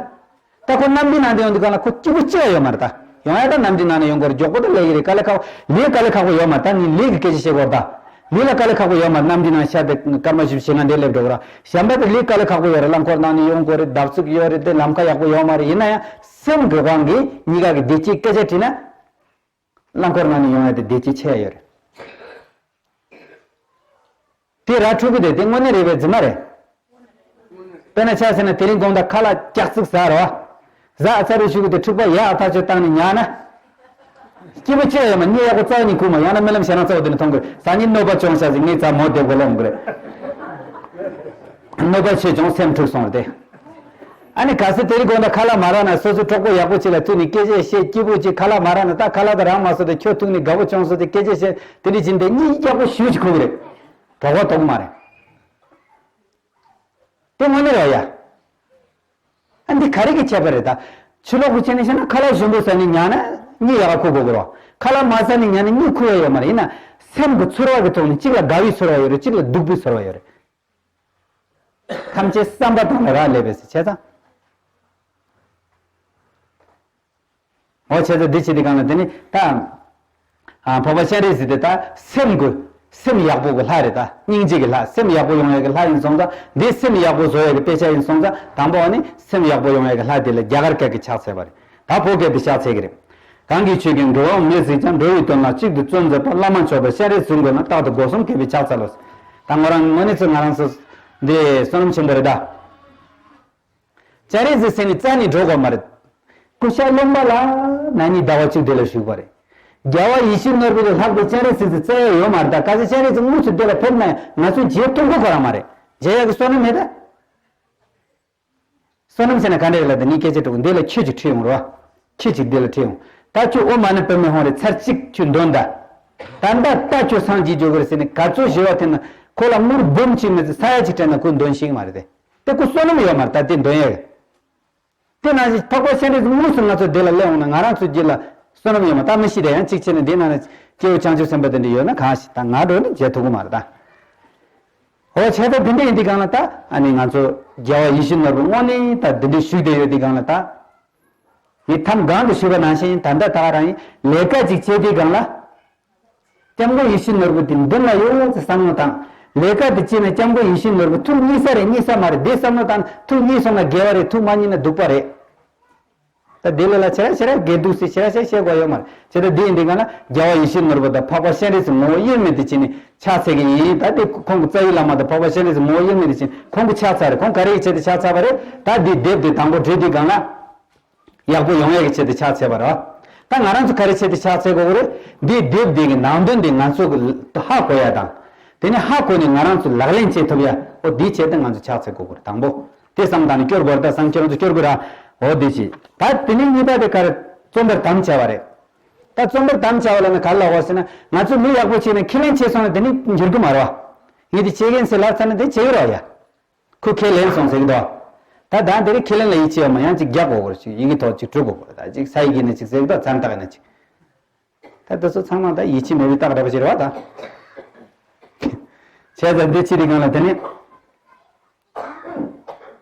ད་ཁོ་གནམ་གྲུའི་ནང་དུ་ཡོང་དུས་གང་ལ་ཁོ་སྐྱིད་པོ་ཅི་ཡང་ཡོད་མ་རེད་ད། ཡོང་ཡ་ད་གནམ་གྲུའི་ནང་ནས་ཡོང་དགོས་རེད། མགྱོགས་པོ་ད་སླེབས་ཀྱི་རེད། དཀའ་ལས་ཁག་པོ། ལས་དཀའ་ལས་ཁག་པོ་ཡོད་མ་རེད། ད་ངས་ལས་ཀྱི་སྐད་ཆ་བཤད་དགོས་རེད་ད། ལས་ལ་དཀའ་ལས་ཁག་པོ་ཡོད་མ་རེད། གནམ་གྲུའི་ནང་ཤར་ཏེ་སྐར་མ་བཞི་བཅུ་ཞེ་ལྔ་འདིར་སླེབས་འགྲོ་གི་རེད། གཞན་པ་ད་ལས་དཀའ་ལས་ཁག་པོ་ཡོད་རེད། རླངས་འཁོར་ནང་ནས་ཡོང་དགོས་རེད། བརྡབ་གསིག་ཡོད་རེད་དེ། ལམ་ཁ་ཡག་པོ་ཡོད་མ་རེད། ཡིན་ན་ཡང་སེམས་ཀྱི་དབང་གིས་གཉིས་ཀ་གི་བདེ་སྐྱིད་སྐད་ཆ་དྲིས་ན། རླངས་འཁོར་ནང་ནས་ཡོང་ཡ་དེ་བདེ་སྐྱིད་ཆེ་ཡ་ཡོད་རེད། དེ་ར་འཕྲོད་གི་དེ་དེ་དངོས་གནས་རེད་པས་རྫུན་མ་རེད། དཔེར་ན་ཆ་བཞག་ན་དེ་རིང་དགོང་དག་ཁ་ལག་སྐྱག་རྫུན་ཟ་རོ། ཟ་ཨ་ཚ་རུ་ཞུ་གི་དེ་འཁྲུག་པ་ཡ་ཨ་ཐག་ཆོད་བཏང་ནས་ཉལ་ན། སྐྱིད་པོ་ཅི་ཡང་མ། གཉིད་ཡག་པོ་རྩ་བ་ཉིད་ཁུག་མ། ཡང་ན་རྨི་ལམ་ཞེ་དྲག་ཚ་བོ་དེ་ནས་མཐོང་གི་རེད། ཟ་ཉིན་གནོད་པ་བྱུང་ཤག་ཟེར་ངས་ཚ་མོ་སྡེབ་དགོས་ལོང་གི་རེད། གནོད་པ་ཆེ་བྱུང་། སེམས་འཁྲུག་སོང་རེད་དེ། ཨ་ནི་གལ་སྲིད་དེ་རིང་དགོང་དག་ཁ་ལག་མ་རག་ན། སོ་སོའི་གྲོགས་པོ་ཡག་པོ་ཅིག་ལ་ཐུག་ནས་སྐད་ཆ་བཤད། སྐྱིད་པོ་ཅིག་ཁ་ལག་མ་རག་ན། ད་ཁ་ལག་དེ་རག་མ་སོང་དེ་ཁྱོད་ཐུག་ནས་དགའ་པོ་བྱུང་སོང་དེ་སྐད་ཆ་བཤད། དེ་འདྲ་བྱས་ནས་དེ་གཉིད་ཡག་པོ་ཞེ་པོ་ཅིག་ཁུག་གི་རེད། གྲོགས་པོ་དོགས་མ་རེད། དེ་དངོས་གནས་རེད་ཡ། ཨ་འདི་ག་རེ་གི་ཁྱད་པར་རེད་ད། ཕྱི་ལོགས་ཀྱི་ཆ་ནས་བཤད་ན་ཁ་ལག་ཞིམ་པོ་ཟ་ནས་ཉལ་ན་གཉིད་ཡག་པོ་ཁུག་དགོས་རེད་བ། ཁ་ལག་མ་ཟ་ནས་ཉལ་ན་གཉིད་ཁུག་ཡ་ཡོད་མ་རེད། ཡིན་ན་སེམས་ཀྱི་ཚོར་བ་གི་ཐོག་ནས་གཅིག་ལ་དགའ་བའི་ཚོར་བ་ཡོད་རེད། གཅིག་ལ་སྡུག་པའི་ཚོར་བ་ཡོད་རེད། ཐམས་ཅད་བསམ་པ་དང་ལ་རག་ལས་པས་ཟེར་བྱས་ཙང་། འོ་བྱས་ཙང་འདི་བྱེད་དུས་སྒང་ལ་དེ་ནི་ད། ཨ་འཕགས་པ་སྤྱན་རས་གཟིགས་དེ་ད་སེམས་ཀྱི་སེམས་ཡག་པོ་གི་ལྷ་རེད། ད་སྙིང་རྗེ་གི་ལྷ། སེམས་ཡག་པོ་ཡོང་ཡ་གི་ལྷ་ཡིན་སོང་ཙང་། འདི་སེམས་ཡག་པོ་བཟོ་ཡ་གི་དཔེ་ཆ་ཡིན་སོང་ཙང་། དང་པོ་ཨ་ནི་སེམས་ཡག་པོ་ཡོང་ཡ་གི་ལྷ་དེ་ལ་རྒྱ་གར་སྐད་ཀྱི་ཕྱག་འཚལ་བ་རེད། ད་བོད་སྐད་དུ་ཕྱག་འཚལ་གི་རེད། གང་གིས་ཆོས་ཀྱི་འགྲོ་བའམ་མི་གཟིགས་ཀྱང་། འགྲོ་བའི་དོན་ལ་གཅིག་ཏུ་བརྩོན་མཛད་པ། བླ་མ་མཆོད་པ་སྤྱན་རས་གཟིགས་མགོན་ལ། རྟག་ཏུ་སྒོ་གསུམ་གུས་པས་ཕྱག་འཚལ་ལོ། ད་ང་རང་དངོས་གནས་ཚུལ་ང་རང་ཚོ་འདི་བསོད་ནམས་ཆེན་པོ་རེད་ད། སྤྱན་རས་གཟིགས་ཟེར་ནས་རྩ་ནས་འགྲོ་དགོས་མ་རེད། སྐུ་ཤ་རློན་པ་ལ་ན་ནིང་ཟླ་བ་གཅིག་དེ་ལ་བཞུགས་པ་རེད། རྒྱལ་བ་ཡིད་བཞིན་ནོར་བུ་ལས་ལྷག་པའི་སྤྱན་རས་གཟིགས་སུ་བརྩི་ཡ་ཡོད་མ་རེད། ད་ག་ཚོད་སྤྱན་རས་གཟིགས་དངོས་སུ་འདི་ལ་ཕེབས་ན་ཡང་ང་ཚོས་མཇལ་ཐུབ་ཀྱི་ཁོ་རང་མ་རེད། མཇལ་ཡག་གི་བསོད་ནམས་མེད་ད། བསོད་ནམས་ཟེར་ན་ག་འདྲ་རེད་ལབ་ད་ངས་སྐད་ཆ་དྲི་བ་འདི་ལ་ཁྱོད་ཀྱིས་ཁྲིད་ཡོང་རོགས། ཁྱོད་ཀྱིས་འདི་ལ་ཁྲིད་ཡོང་། ད་ཁྱོད་ཨོཾ་མ་ཎི་པདྨེ་ཧཱུྃ་རེད། ཚར་གཅིག་ཁྱོད་འདོན་ད། ད་ད་ད་ཁྱོད་སངས་རྒྱས་འགྱོ་གི་རེད་ཟེར་ནས་ག་ཚོད་ཞུ་བ་དེ་ན་ཁོ་ལ་དངུལ་འབུམ་གཅིག་མི་ཚེ་ས་ཡ་གཅིག་སྤྲད་ན་ཁོས་འདོན་ཤེས་ཀྱི་མ་རེད་དེ། དེ་ཁོ་བསོད་ནམས་ཡོད་མ་རེད། ད་དེ་འདོན་ཡས། དེ་ནང་བཞིན་འཕགས་པ་སྤྱན་རས་གཟིགས་དངོས་སུ་ང་ཚོ་འདི་ལ་སླེབས་འོང་ན་ང་རང་ཚོའི་རྒྱུད་ལ་བསོད་ནམས་ཡོད་མ་རེད། ད་མི་ཤེས་དེ་ཡང་གཅིག་བྱས་ནས་འདི་ནང་ན་སྐྱེས་བུ་བྱང་ཆུབ་སེམས་དཔའ་དེ་འདྲ་ཡོད་ན་གང་ཞིག་ད་ང་འགྲོ་ནས་མཇལ་ཐུབ་ཀྱི་མ་རེད་ད། འོ་བྱས་ད་འདི་འདྲ་ཡིན་དུས་སྒང་ལ་ད་ཨ་ནི་ང་ཚོ་རྒྱལ་བ་ཡིད་བཞིན་ནོར་བུ་དངོས་གནས་ད་འདི་འདྲ་བཞུགས་བསྡད་ཡོད་དུས་སྒང་ལ་ད། ངས་ཐམ་གང་དུ་ཞུས་པ་ནང་བཞིན་ད་ལྟ་ད་ག་རང་ཡིན་ལས་ཀ་ཅིག་བྱེད་དུས་སྒང་ལ། སྐྱབས་མགོན་ཡིད་བཞིན་ནོར་བུ་དེ་མདུན་ལ་ཡོད་ཅེས་བསམ་བློ་བཏང་། ལས་ཀ་དེ་བྱས་ནས་སྐྱབས་མགོན་ཡིད་བཞིན་ནོར་བུ་ཐུགས་མཉེས་ས་རེད་མཉེས་ས་མ་རེད་དེ་བསམ་བློ་བཏང་། ཐུགས་མཉེས་སོང་ན་དགེ་བ་རེད། ཐུགས་མ་མཉེས་ན་སྡིག་པ་རེད། ད་དེ་ལས་ལ་ཆེ་ར་ཆེ་ར་དགེ་སྡིག་ཟེར་ཆེ་ར་ཆེ་བཤད་དགོས་ཡོད་མ་རེད། བྱས་ད་དེ་ཡིན་དུས་སྒང་ལ་རྒྱལ་བ་ཡིད་བཞིན་ནོར་བུ་དང་འཕགས་པ་སྤྱན་རས་གཟིགས་ངོ་བོ་དབྱེར་མེད་དེ་བྱས་ནས་ཕྱག་འཚལ་གྱི་ཡིན། ད་དེ་ཁོང་གི་རྩ་བའི་བླ་མ་དང་འཕགས་པ་སྤྱན་རས་གཟིགས་ངོ་བོ་དབྱེར་མེད་དེ་བྱས་ཁོང་གི་ཕྱག་འཚལ་རེད། ཁོང་ག་རེ་ཡི་ཆེད་དུ་ཕྱག་འཚལ་བ་རེད། ད་དེ་དེབ་དེ་དང་པོ་བྲིས་དུས་སྒང་ལ། ཡག་པོ་ཡོང་ཡག་གི་ཆེད་དུ་ཕྱག་འཚལ་བ་རེད། ད་ང་རང་ཚོ་ག་རེ་ཆེད་དུ་ཕྱག་འཚལ་དགོས་ཀྱི་རེད། འདིའི་དེབ་འདི་གི་ནང་དོན་འདི་ང་ཚོ་གི་ཧ་གོ་ཡ་དང་། དེ་ནས་ཧ་གོ་ནས་ང་རང་ཚོ་ལག་ལེན་བྱེད་ཐུབ་ཡ། འོ་འདིའི་ཆེད་དུ་ང་ཚོ་ཕྱག་འཚལ་དགོས་ཀྱི་རེད། དང་པོ་དེ་བསམ་བཏང་ནས་སྐྱོར་དགོས་རེད། ད་བསམ་ཁྱེད་རང་ཚོ་སྐྱོར་དགོས་ར། འོ་འདི་བྱེད་ད། དེ་ནས་གཉིས་པ་དེ་ག་རེ་རྩོམ་པར་དམ་བཅའ་བ་རེད། ད་རྩོམ་པར་དམ་བཅའ་བ་ལབ་ན་ག་རེ་ལབ་དགོས་ཟེར་ན་ང་ཚོ་མི་ཡག་པོ་བྱས་ནས་ཁས་ལེན་བྱས་སོང་ན་དེ་ནི་འགྱུར་གི་མ་རེད་བ། ངས་འདི་བྱེད་མཁན་ཟེར་ལབ་ཚར་ན་དེ་བྱེད་ཀྱི་རེད་བ་ཡ། ཁོས་ཁས་ལེན་སོང་ཟེར་གི་འདུག་ད་ད་འདི་རིགས་ཁས་ལེན་ལ་ཡིད་ཆེས་ཡོད་མ་ཡང་ཅིག་རྒྱག་དགོས་སྐོར་ཅིག་ཡི་གེ་ཐོག་ཅིག་འབྲི་དགོས་སྐོར། ད་ཅིག་ས་ཡི་གེ་ནས་ཅིག་ཟེར་གི་འདུག་མཚན་རྟགས་ནས་ཅིག་ད་དེ་ཚོ་ཚང་མ་ད་ཡིད་ཆེས་མེད་པའི་རྟགས་འདྲ་པོ་ཅིག་རེད་བ་ད། བྱས་ཙང་འདི་ཕྱི་དེ་གང་ལ་དེ་ནི།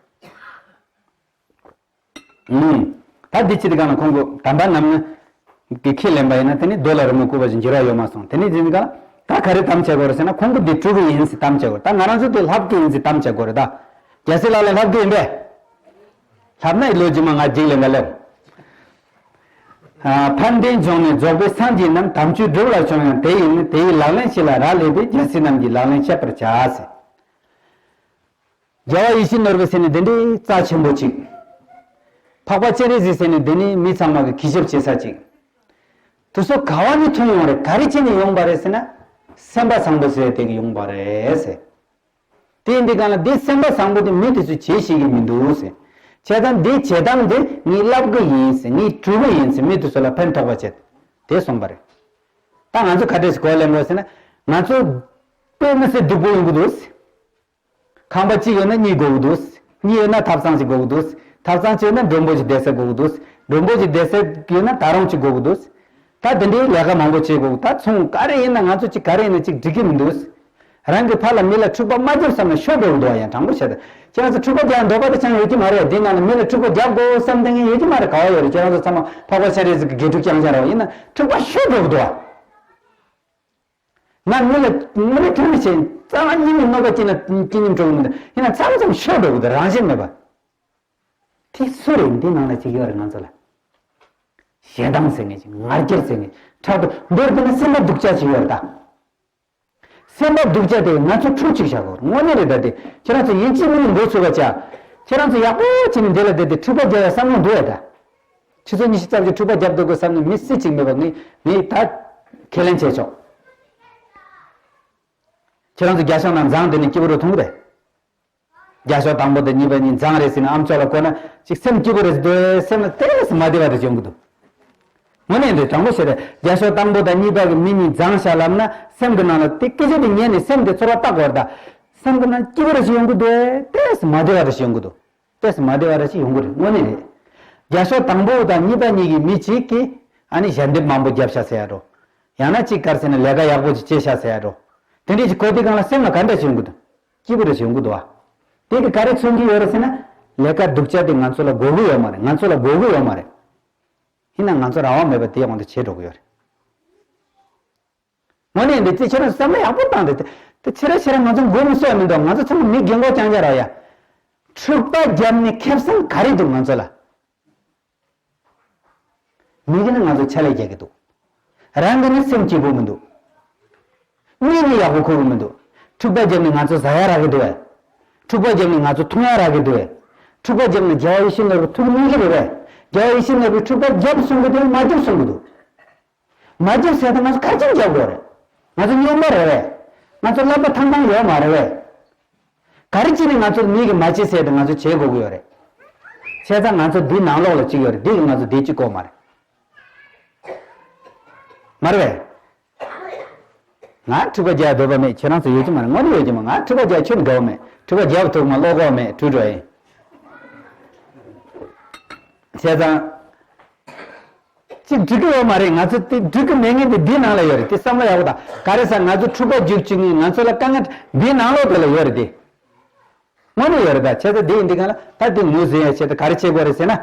ཨུམ། ད་འདི་ཕྱི་དེ་གང་ལ་ཁོང་གི་དམ་པ་རྣམས་ནི། གི་ཁས་ལེན་པ་ཡིན་ན་དེ་ནི་རྡོ་ལ་རི་མོ་བརྐོས་པ་བཞིན་འགྱུར་བ་ཡོད་མ་སོང་། དེ་ནི་འཛིན་ག་ད་ག་རེ་དམ་བཅའ་དགོས་རེད་ཟེར་ན་ཁོང་གིས་འདི་སྤྲུལ་གི་ཡིན་ཟེར་དམ་བཅའ་དགོས་རེད། ད་ང་རང་ཚོ་དེ་ལྷབ་གི་ཡིན་ཟེར་དམ་བཅའ་དགོས་རེད་ད། རྒྱལ་སྲས་ལག་ལེན་ལྷབ་གི་ཡིན་པས། ལྷབ་ན་ལོ་རྗེས་མ་ང་འཇིགས་ལས་ང་སླེབས། ཨ། ཕན་བདེའི་འབྱུང་གནས་རྫོགས་པའི་སངས་རྒྱས་རྣམས། དམ་ཆོས་སྒྲུབ་ལ་བྱུང་ཡང་དེ་ཡིན་ནི། དེ་ཡི་ལག་ལེན་ཆེ་ལ་རག་ལས་པས། རྒྱལ་སྲས་རྣམས་ཀྱི་ལག་ལེན་བཤད་པར་བྱ་ཟེར། རྒྱལ་བ་ཡིད་བཞིན་ནོར་བུ་ཟེར་ནི་འདི་འདྲའི་རྩ་ཆེན་པོ་ཅིག་འཕགས་པ་སྤྱན་རས་གཟིགས་ཟེར་ནི་འདི་ནི་མི་ཚང་མ་གི་གུས་ཞབས་བྱེད་ས་ཅིག་དེ་ཚོ་ག་བ་ནས་ཐོན་ཡོང་རེད། ག་རེ་བྱས་ནས་ཡོང་པ་རེད་ཟེར་ན། སེམས་པ་བཟང་པོ་ཟེར་དེ་གི་ཡོང་པ་རེད་ཟེར། དེ་ཡིན་དུས་གང་ལ་འདི་སེམས་པ་བཟང་པོ་དེ་མི་དེ་ཚོས་བྱེད་ཤེས་ཀྱི་མི་འདུག་ཟེར། བྱས་ཙང་འདི་བྱེད་སྟངས་འདི་ངས་བསླབ་གི་ཡིན་ཟེར། ངས་སྒྲུབ་གི་ཡིན་ཟེར། མི་དེ་ཚོ་ལ་ཕན་ཐོགས་པ་བྱེད། དེ་གསུངས་པ་རེད། ད་ང་ཚོ་ག་འདྲས་སེ་གོ་ལེན་དགོས་ཟེར་ན། ང་ཚོ་དཔེ་མི་སྲིད་སྡུག་པོ་ཡོང་གི་འདུག་ཟེར། ཁང་པ་གཅིག་ཡོད་ན་གཉིས་དགོས་ཀྱི་འདུག་གཉིས་ཡོད་ན་ཐབ་ཚང་གཅིག་དགོས་ཀྱི་འདུག་ཐབ་ཚང་གཅིག་ཡོད་ན་མགྲོན་པོ་གཅིག་བསྡད་ས་དགོས་ཀྱི་འདུག་མགྲོན་པོ་གཅིག་བསྡད་ས་ཡོད་ན་ད་རུང་གཅིག་དགོས་ཀྱི་འདུག་ད་དེ་འདྲའི་ལས་ཀ་མང་པོ་བྱེད་དགོས། ད་ཚོང་ག་རེ་ཡིན་ན་ང་ཚོ་གཅིག་ག་རེ་ཡིན་ན་གཅིག་འགྲིག་གི་མི་འདུག་རང་གི་ཕར་ལ་མི་ལ་འཁྲུག་པ་མ་རྒྱབ་བསམ་ན་ཤོར་འགྲོ་གི་འདུག་བ། ཡང་དྲང་པོ་བཤད་ད་ཁྱེད་རང་ཚོ་འཁྲུག་པ་རྒྱག་འདོད་པ་དེ་ཅང་ཡོད་ཀྱི་མ་རེད། དེའི་ནང་ལ་མི་ལ་འཁྲུག་པ་རྒྱག་དགོས་བསམ་དེ་ངས་ཡོད་ཀྱི་མ་རེད། ག་བ་ཡོད་རེད། ཁྱེད་རང་ཚོ་ཚང་མ་འཕགས་པ་སྤྱན་རས་གཟིགས་ཀྱི་དགེ་ཕྲུག་རྐྱང་རྐྱང་རེད་བ། ཡིན་ན་འཁྲུག་པ་ཤོར་འགྲོ་གི་འདུག་བ། ང་མི་ལ་མི་ལ་ཐུག་མི་བྱེད། རྩ་བ་ཉིད་ནས་གནོད་པ་སྐྱེལ་ན་སྐྱེལ་སྙིང་བྲོ་གི་མི་འདུག་ཡིན་ན་མཚམས་མཚམས་ཤོར་འགྲོ་གི་འདུག་རང་བཞིན་མེད་པ། དེ་སུ་རེད། འདི་ནང་ལ་ཅིག་ཡོད་རེད། ང་ཚོ་ལ་ཞེ་སྡང་ཟེར་མཁན་ཅིག་ང་རྒྱལ་ཟེར་མཁན་ཕྲག་དོག་མདོར་བསྡུས་ན་སེམས་པ་སྡུག་ཅག་ཅིག་ཡོད་རེད་ད། སེམས་པ་སྡུག་ཅག་དེ་ང་ཚོ་འཁྲུག་ཅིག་བཞག་དགོས་རེད། དངོས་གནས་རེད་ད། དེ་ཁྱེད་རང་ཚོ་ཡིན་གཅིག་མིན་གཉིས་འགོ་ཚུགས་པ་བྱ། ཁྱེད་རང་ཚོ་ཡག་པོ་བྱས་ནས་འདི་ལ་བསྡད་དེ་འཁྲུག་པ་རྒྱག་ཡ་བསམ་བློ་འདུག་ཡ་ད། ཆུ་ཚོད་ཉི་ཤུ་རྩ་བཞི་འཁྲུག་པ་རྒྱབ་འདུག་དགོས་བསམ་ནས་མི་སུ་གཅིག་མེད་པ་ངས་ངས་ད་ཁས་ལེན་བྱས་ཆོག་ཁྱེད་རང་ཚོ་རྒྱ་ཤོག་ནང་མཛངས་དེ་ནས་སྐྱིད་པོ་རུ་མཐོང་གི་རེད། རྒྱ་ཤོག་དང་པོ་དང་གཉིས་པ་གཉིས་མཛངས་རེད་ཟེར་ནས་ཨམ་ཅོག་ལ་བཀོད་ན་ཅིག་སེམས་སྐྱིད་པོ་རེད་ཟེར་འདུག་སེམས་ལ་ཏོག་ཙམ་མ་བདེ་བ་དེ་ཡོང་གི་འདུག་དངོས་གནས་འདི་དྲང་པོ་བཤད་རེད། རྒྱ་ཤོག་དང་པོ་དང་གཉིས་པ་གི་མི་གཉིས་མཛངས་ཤག་ལབ་ན་སེམས་ཀྱི་ནང་ལ་དེ་སྐད་ཆ་དེ་ཉན་ནས་སེམས་དེ་ཚོར་བ་བཏགས་དགོས་རེད་ད། སེམས་ཀྱི་ནང་སྐྱིད་པོ་རེ་ཞིག་ཡོང་གི་འདུག་ཏོག་ཙམ་མ་བདེ་བ་རེ་ཞིག་ཡོང་གི་འདུག་ཏོག་ཙམ་མ་བདེ་བ་རེ་ཞིག་ཡོང་གི་རེད། དངོས་གནས་རེད། རྒྱ་ཤོག་དང་པོ་དང་གཉིས་པ་གཉིས་ཀྱི་མི་གཅིག་གིས་ཨ་ནི་ཞལ་འདེབས་མང་པོ་བརྒྱབ་ཤག་ཟེར་ཡ་འགྲོ། ཡང་ན་གཅིག་ག་རེ་ཟེར་ན་ལས་ཀ་ཡག་པོ་ཅིག་བྱས་ཤག་ཟེར་ཡ་འགྲོ། དེ་འདྲས་ཅིག་གོ་དུས་སྒང་ལ་སེམས་ལ་ག་འདྲ་ཞིག་ཡོང་གི་འདུག་སྐྱིད་པོ་རེ་ཞིག་ཡོང་གི་འདུག་བ། དེ་གིས་ག་རེ་མཚོན་གྱི་ཡོད་རེད་ཟེར་ན། ལས་ཀ་སྡུག་ཅག་དེ་ང་ཚོ་ལ་དགོས་ཀྱི་ཡོད་མ་རེད། ང་ཚོ་ལ་དགོས་ཀྱི་ཡོད་མ་རེད། ཡིན་ན་ང་ཚོ་རང་དབང་མེད་པ་དེའི་དབང་དུ་བྱས་འགྲོ་གི་ཡོད་རེད། དངོས་གནས་འདི་ཚེ་ཁྱེད་རང་བསམ་བློ་ཡག་པོ་བཏང་སྟེ། དེ་ཚེ་ར་ཁྱེད་རང་ང་ཚོ་མགོ་མི་སོས་མི་འདུག་ང་ཚོ་ཚང་མ་མི་རྒན་གོག་རྐྱང་རྐྱང་རེད་ཡ། འཁྲུག་པ་བརྒྱབ་ནས་ཁེ་བཟང་ག་རེ་འདུག་ང་ཚོ་ལ། མི་གིས་ནི་ང་ཚོ་ཆ་ལས་རྒྱག་གི་འདུག་རང་གིས་ནི་སེམས་སྐྱིད་པོ་མི་འདུག་གཉིད་ནི་ཡག་པོ་ཁུག་གི་མི་འདུག་འཁྲུག་པ་བརྒྱབ་ནས་ང་ཚོ་ཟ་ཡ་རག་གི་འདུག་བས། འཁྲུག་པ་བརྒྱབ་ནས་ང་ཚོ་འཐུང་ཡ་རག་གི་འདུག་བས། འཁྲུག་པ་བརྒྱབ་ནས་རྒྱལ་བ་ཡིད་བཞིན་ནོར་བུ་ཐུགས་མཉེས་ཀྱི་རེད་བས། རྒྱལ་བ་ཡིད་བཞིན་ནོར་བུས་འཁྲུག་པ་བརྒྱབ་གསུང་གི་འདུག་མ་བརྒྱབ་གསུང་གི་འདུག་མ་བརྒྱབ་ཟེར་ད་ང་ཚོ་ག་རེ་བྱས་ནས་རྒྱབ་དགོས་རེད། ང་ཚོ་སྨྱོན་པ་རེད་བས། ང་ཚོ་བསླབ་པ་ཐང་ཐང་ཡོད་མ་རེད་བས། ག་རེ་བྱས་ནས་ང་ཚོ་མི་གིས་མ་བྱེད་ཟེར་ཏེ་ང་ཚོ་བྱེད་དགོས་ཀྱི་ཡོད་རེད། བྱས་ཙང་ང་ཚོ་འདིའི་ནང་ལོགས་ལ་གཅིག་ཡོད་རེད། འདི་གིས་ང་ཚོ་བདེ་སྐྱིད་དགོས་མ་རེད། མ་རེད་བས། ང་འཁྲུག་པ་རྒྱག་འདོད་པ་མེད། ཁྱེད་རང་ཚོ་ཡོད་ཀྱི་མ་རེད། དངོས་གནས་ཡོད་ཀྱི་མ། ང་འཁྲུག་པ་རྒྱག་ཁྱོན་ནས་དགའ་བོ་མེད། འཁྲུག་པ་རྒྱག་ཐུབ་མ་བློ་ཁོག་མེད། བྲོས་འགྲོ་ཡིན། བྱས་ཙང་། ཅིག་འགྲིག་གི་ཡོད་མ་རེད། ང་ཚོ་དེ་འགྲིག་གི་མེད་མཁན་དེ་འདི་ནང་ལ་ཡོད་རེད། དེ་བསམ་བློ་ཡག་པོ་བཏང་། ག་རེ་ཟེར་ན་ང་ཚོ་འཁྲུག་པ་རྒྱུག་བཅུག་མཁན་ང་ཚོ་ལ་དཀའ་ངལ་འདི་ནང་ལོགས་དེ་ལ་ཡོད་རེད་དེ། དངོས་གནས་ཡོད་རེད་ད། བྱས་ཙང་དེ་ཡིན་དུས་སྒང་ལ་ད་དེ་ངོས་ཟིན་ཡ་ཆེད་དུ་ག་རེ་བྱེད་དགོས་རེད་ཟེར་ན།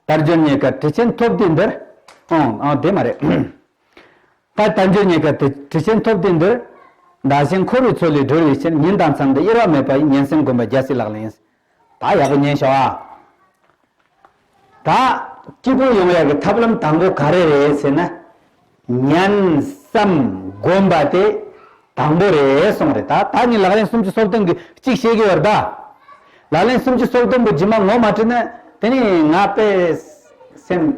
དལ་འབྱོར་རྙེད་དཀའ་དྲི་ཆེན་ཐོབ་དུས་འདིར། ཨང་ཨང་དེ་མ་རེད། ད་དལ་འབྱོར་རྙེད་དཀའ་དྲི་ཆེན་ཐོབ་དུས་འདིར། བདག་གཞན་འཁོར་བའི་མཚོ་ལས་སྒྲོལ་བའི་ཕྱིར། ཉིན་དང་མཚན་དུ་གཡེལ་བ་མེད་པ་ཡི། ཉན་སེམས་སྒོམ་པ་རྒྱལ་སྲས་ལག་ལེན་ཡིན། ད་ཡག་པོ་ཉན་ཤོག་ཨ། ད་སྐྱིད་པོ་ཡོང་ཡག་གི་ཐབས་ལམ་དང་པོ་ག་རེ་རེད་ཟེར་ན། ཉན་བསམ་སྒོམ་པ་དེ་དང་པོ་རེད་གསུངས་རེད། ད་ད་ནི་ལག་ལེན་སུམ་ཅུ་སོ་བདུན་གྱི་གཅིག་བཤད་ཀྱི་ཡོད་རེད་ད། ལག་ལེན་སུམ་ཅུ་སོ་བདུན་པོ་རྗེས་མ་ངོ་མ་འཕྲོད་ན་དེ་ནི་ང་དཔེ་སེམས་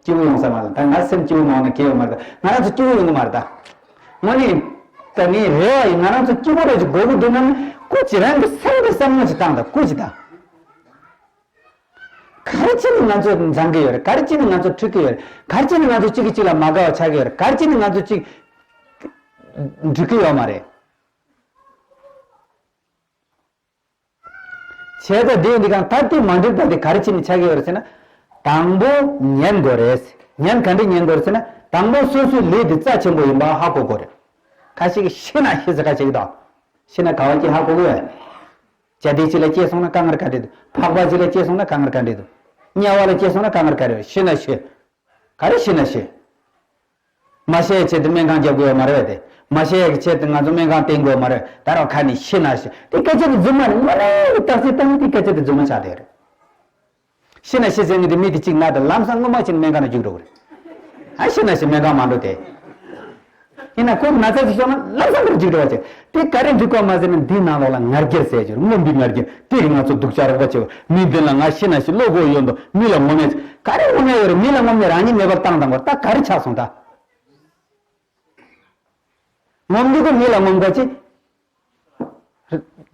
སྐྱིད་པོ་ཡོང་ས་མ་རེད། ད་ང་སེམས་སྐྱིད་པོ་མ་ཡོང་ན་གལ་ཡོད་མ་རེད། ད་ང་རང་ཚོ་སྐྱིད་པོ་ཡོང་གི་མ་རེད་ད། དངོས་གནས་ད་ངའི་རེ་བ་ཡིན། ང་རང་ཚོ་སྐྱིད་པོ་རེ་ཅིག་དགོས་ཀྱི་འདུག་ན་ནི་སྐུ་མཁྱེན་རང་གི་སེམས་ཀྱི་བསམ་བློ་ཅིག་བཏང་དང་། སྐུ་མཁྱེན་ད། ག་རེ་བྱས་ནས་ང་ཚོ་འཛིང་གི་ཡོད་རེད། ག་རེ་བྱས་ནས་ང་ཚོ་འཁྲུག་གི་ཡོད་རེད། ག་རེ་བྱས་ནས་ང་ཚོ་གཅིག་གིས་གཅིག་ལ་མ་དགའ་བ་ཆགས་ཀྱི་ཡོད་རེད། ག་རེ་བྱས་ནས་ང་ཚོ་གཅིག་འགྲིག་གི་ཡོད་མ་རེད། བྱས་ཙང་དེ་འདི་གང་ད་དེ་མ་འགྲིག་པ་དེ་ག་རེ་བྱས་ནས་ཆགས་ཀྱི་ཡོད་རེད་ཟེར་ན། དང་པོ་ཉན་དགོས་རེད། ཉན་ག་འདྲ་ཉན་དགོས་རེད་ཟེར་ན། དང་པོ་སོ་སོའི་ལས་དེ་རྩ་ཆེན་པོ་ཡིན་པ་ཧ་གོ་དགོས་རེད། ཁ་ཤས་ཀྱིས་ཤི་ན་ཤི་ཟེར་ཁ་ཤས་ཀྱིས་དང་། ཤི་ན་ག་བ་སྐྱེ་ཧ་གོ་གི་ཡོད། བྱ་དེ་ཅིག་ལ་སྐྱེས་སོང་ན་དཀའ་ངལ་ག་འདྲ་འདུག་ཕག་པ་ཅིག་ལ་སྐྱེས་སོང་ན་དཀའ་ངལ་ག་འདྲ་འདུག་དམྱལ་བ་ལ་སྐྱེས་སོང་ན་དཀའ་ངལ་ག་རེ་ཡོད། ཤི་ན་ཤི། ག་རེ་ཤི་ན་ཤི། མ་ཤི་ཡའི་ཆེད་དུ་སྨན་ཁང་རྒྱབ་དགོས་ཡོད་མ་རེད་པས་དེ། མ་ཤི་ཡའི་ཆེད་དུ་ང་ཚོ་སྨན་ཁང་བསྟེན་དགོས་མ་རེད། ད་རང་ཁ་ནས་ཤི་ན་ཤི། དེ་སྐད་ཆ་དེ་རྫུན་མ་རེད། དངོས་གནས་ཀྱི་རྟགས་གསལ་བཏང་ན་དེ་སྐད་ཆ་དེ་རྫུན་མ་ཆགས་བསྡད་རེད། ཤི་ན་ཤི་ཟེར་མཁན་དེ་མི་དེ་གཅིག་ན་དེ་ལམ་སང་སྔོན་མ་ཕྱིན་སྨན་ཁང་ལ་རྒྱུགས་འགྲོ་གི་རེད། ཨ་ཤི་ན་ཤི་སྨན་ཁང་མ་འགྲོ་དེ། ཡིན་ན་ཁོ་ན་ཚ་ཞིག་བྱུང་ན་ལམ་སང་ཁོ་རྒྱུགས་འགྲོ་བ་བྱེད། དེ་ག་རེ་འགྲིག་གོ་མ་ཟེར་ན་འདིའི་ནང་ལོགས་ལ་ང་རྒྱལ་ཟེར་རྒྱུ་རེད། རྔོན་པའི་ང་རྒྱལ་དེ་གིས་ང་ཚོ་སྡུག་ཅག་རོགས་པ་བྱེད། མི་འདི་ལ་ང་ཤི་ན་ཤི་བློ་དགོས་ཡོད་འདུག་མི་ལ་ངོམ་ཡ་ག་རེ་ངོམ་ཡ་ཡོད་རེད། མི་ལ་ངོམ་ནས་རང་ཉིད་མེད་པར་བཏང་དང་པོ་ད་ག་རེ་ཆགས་སོང་ད། ངོམ་འདི་གོ་མི་ལ་ངོམ་ག་ཅི།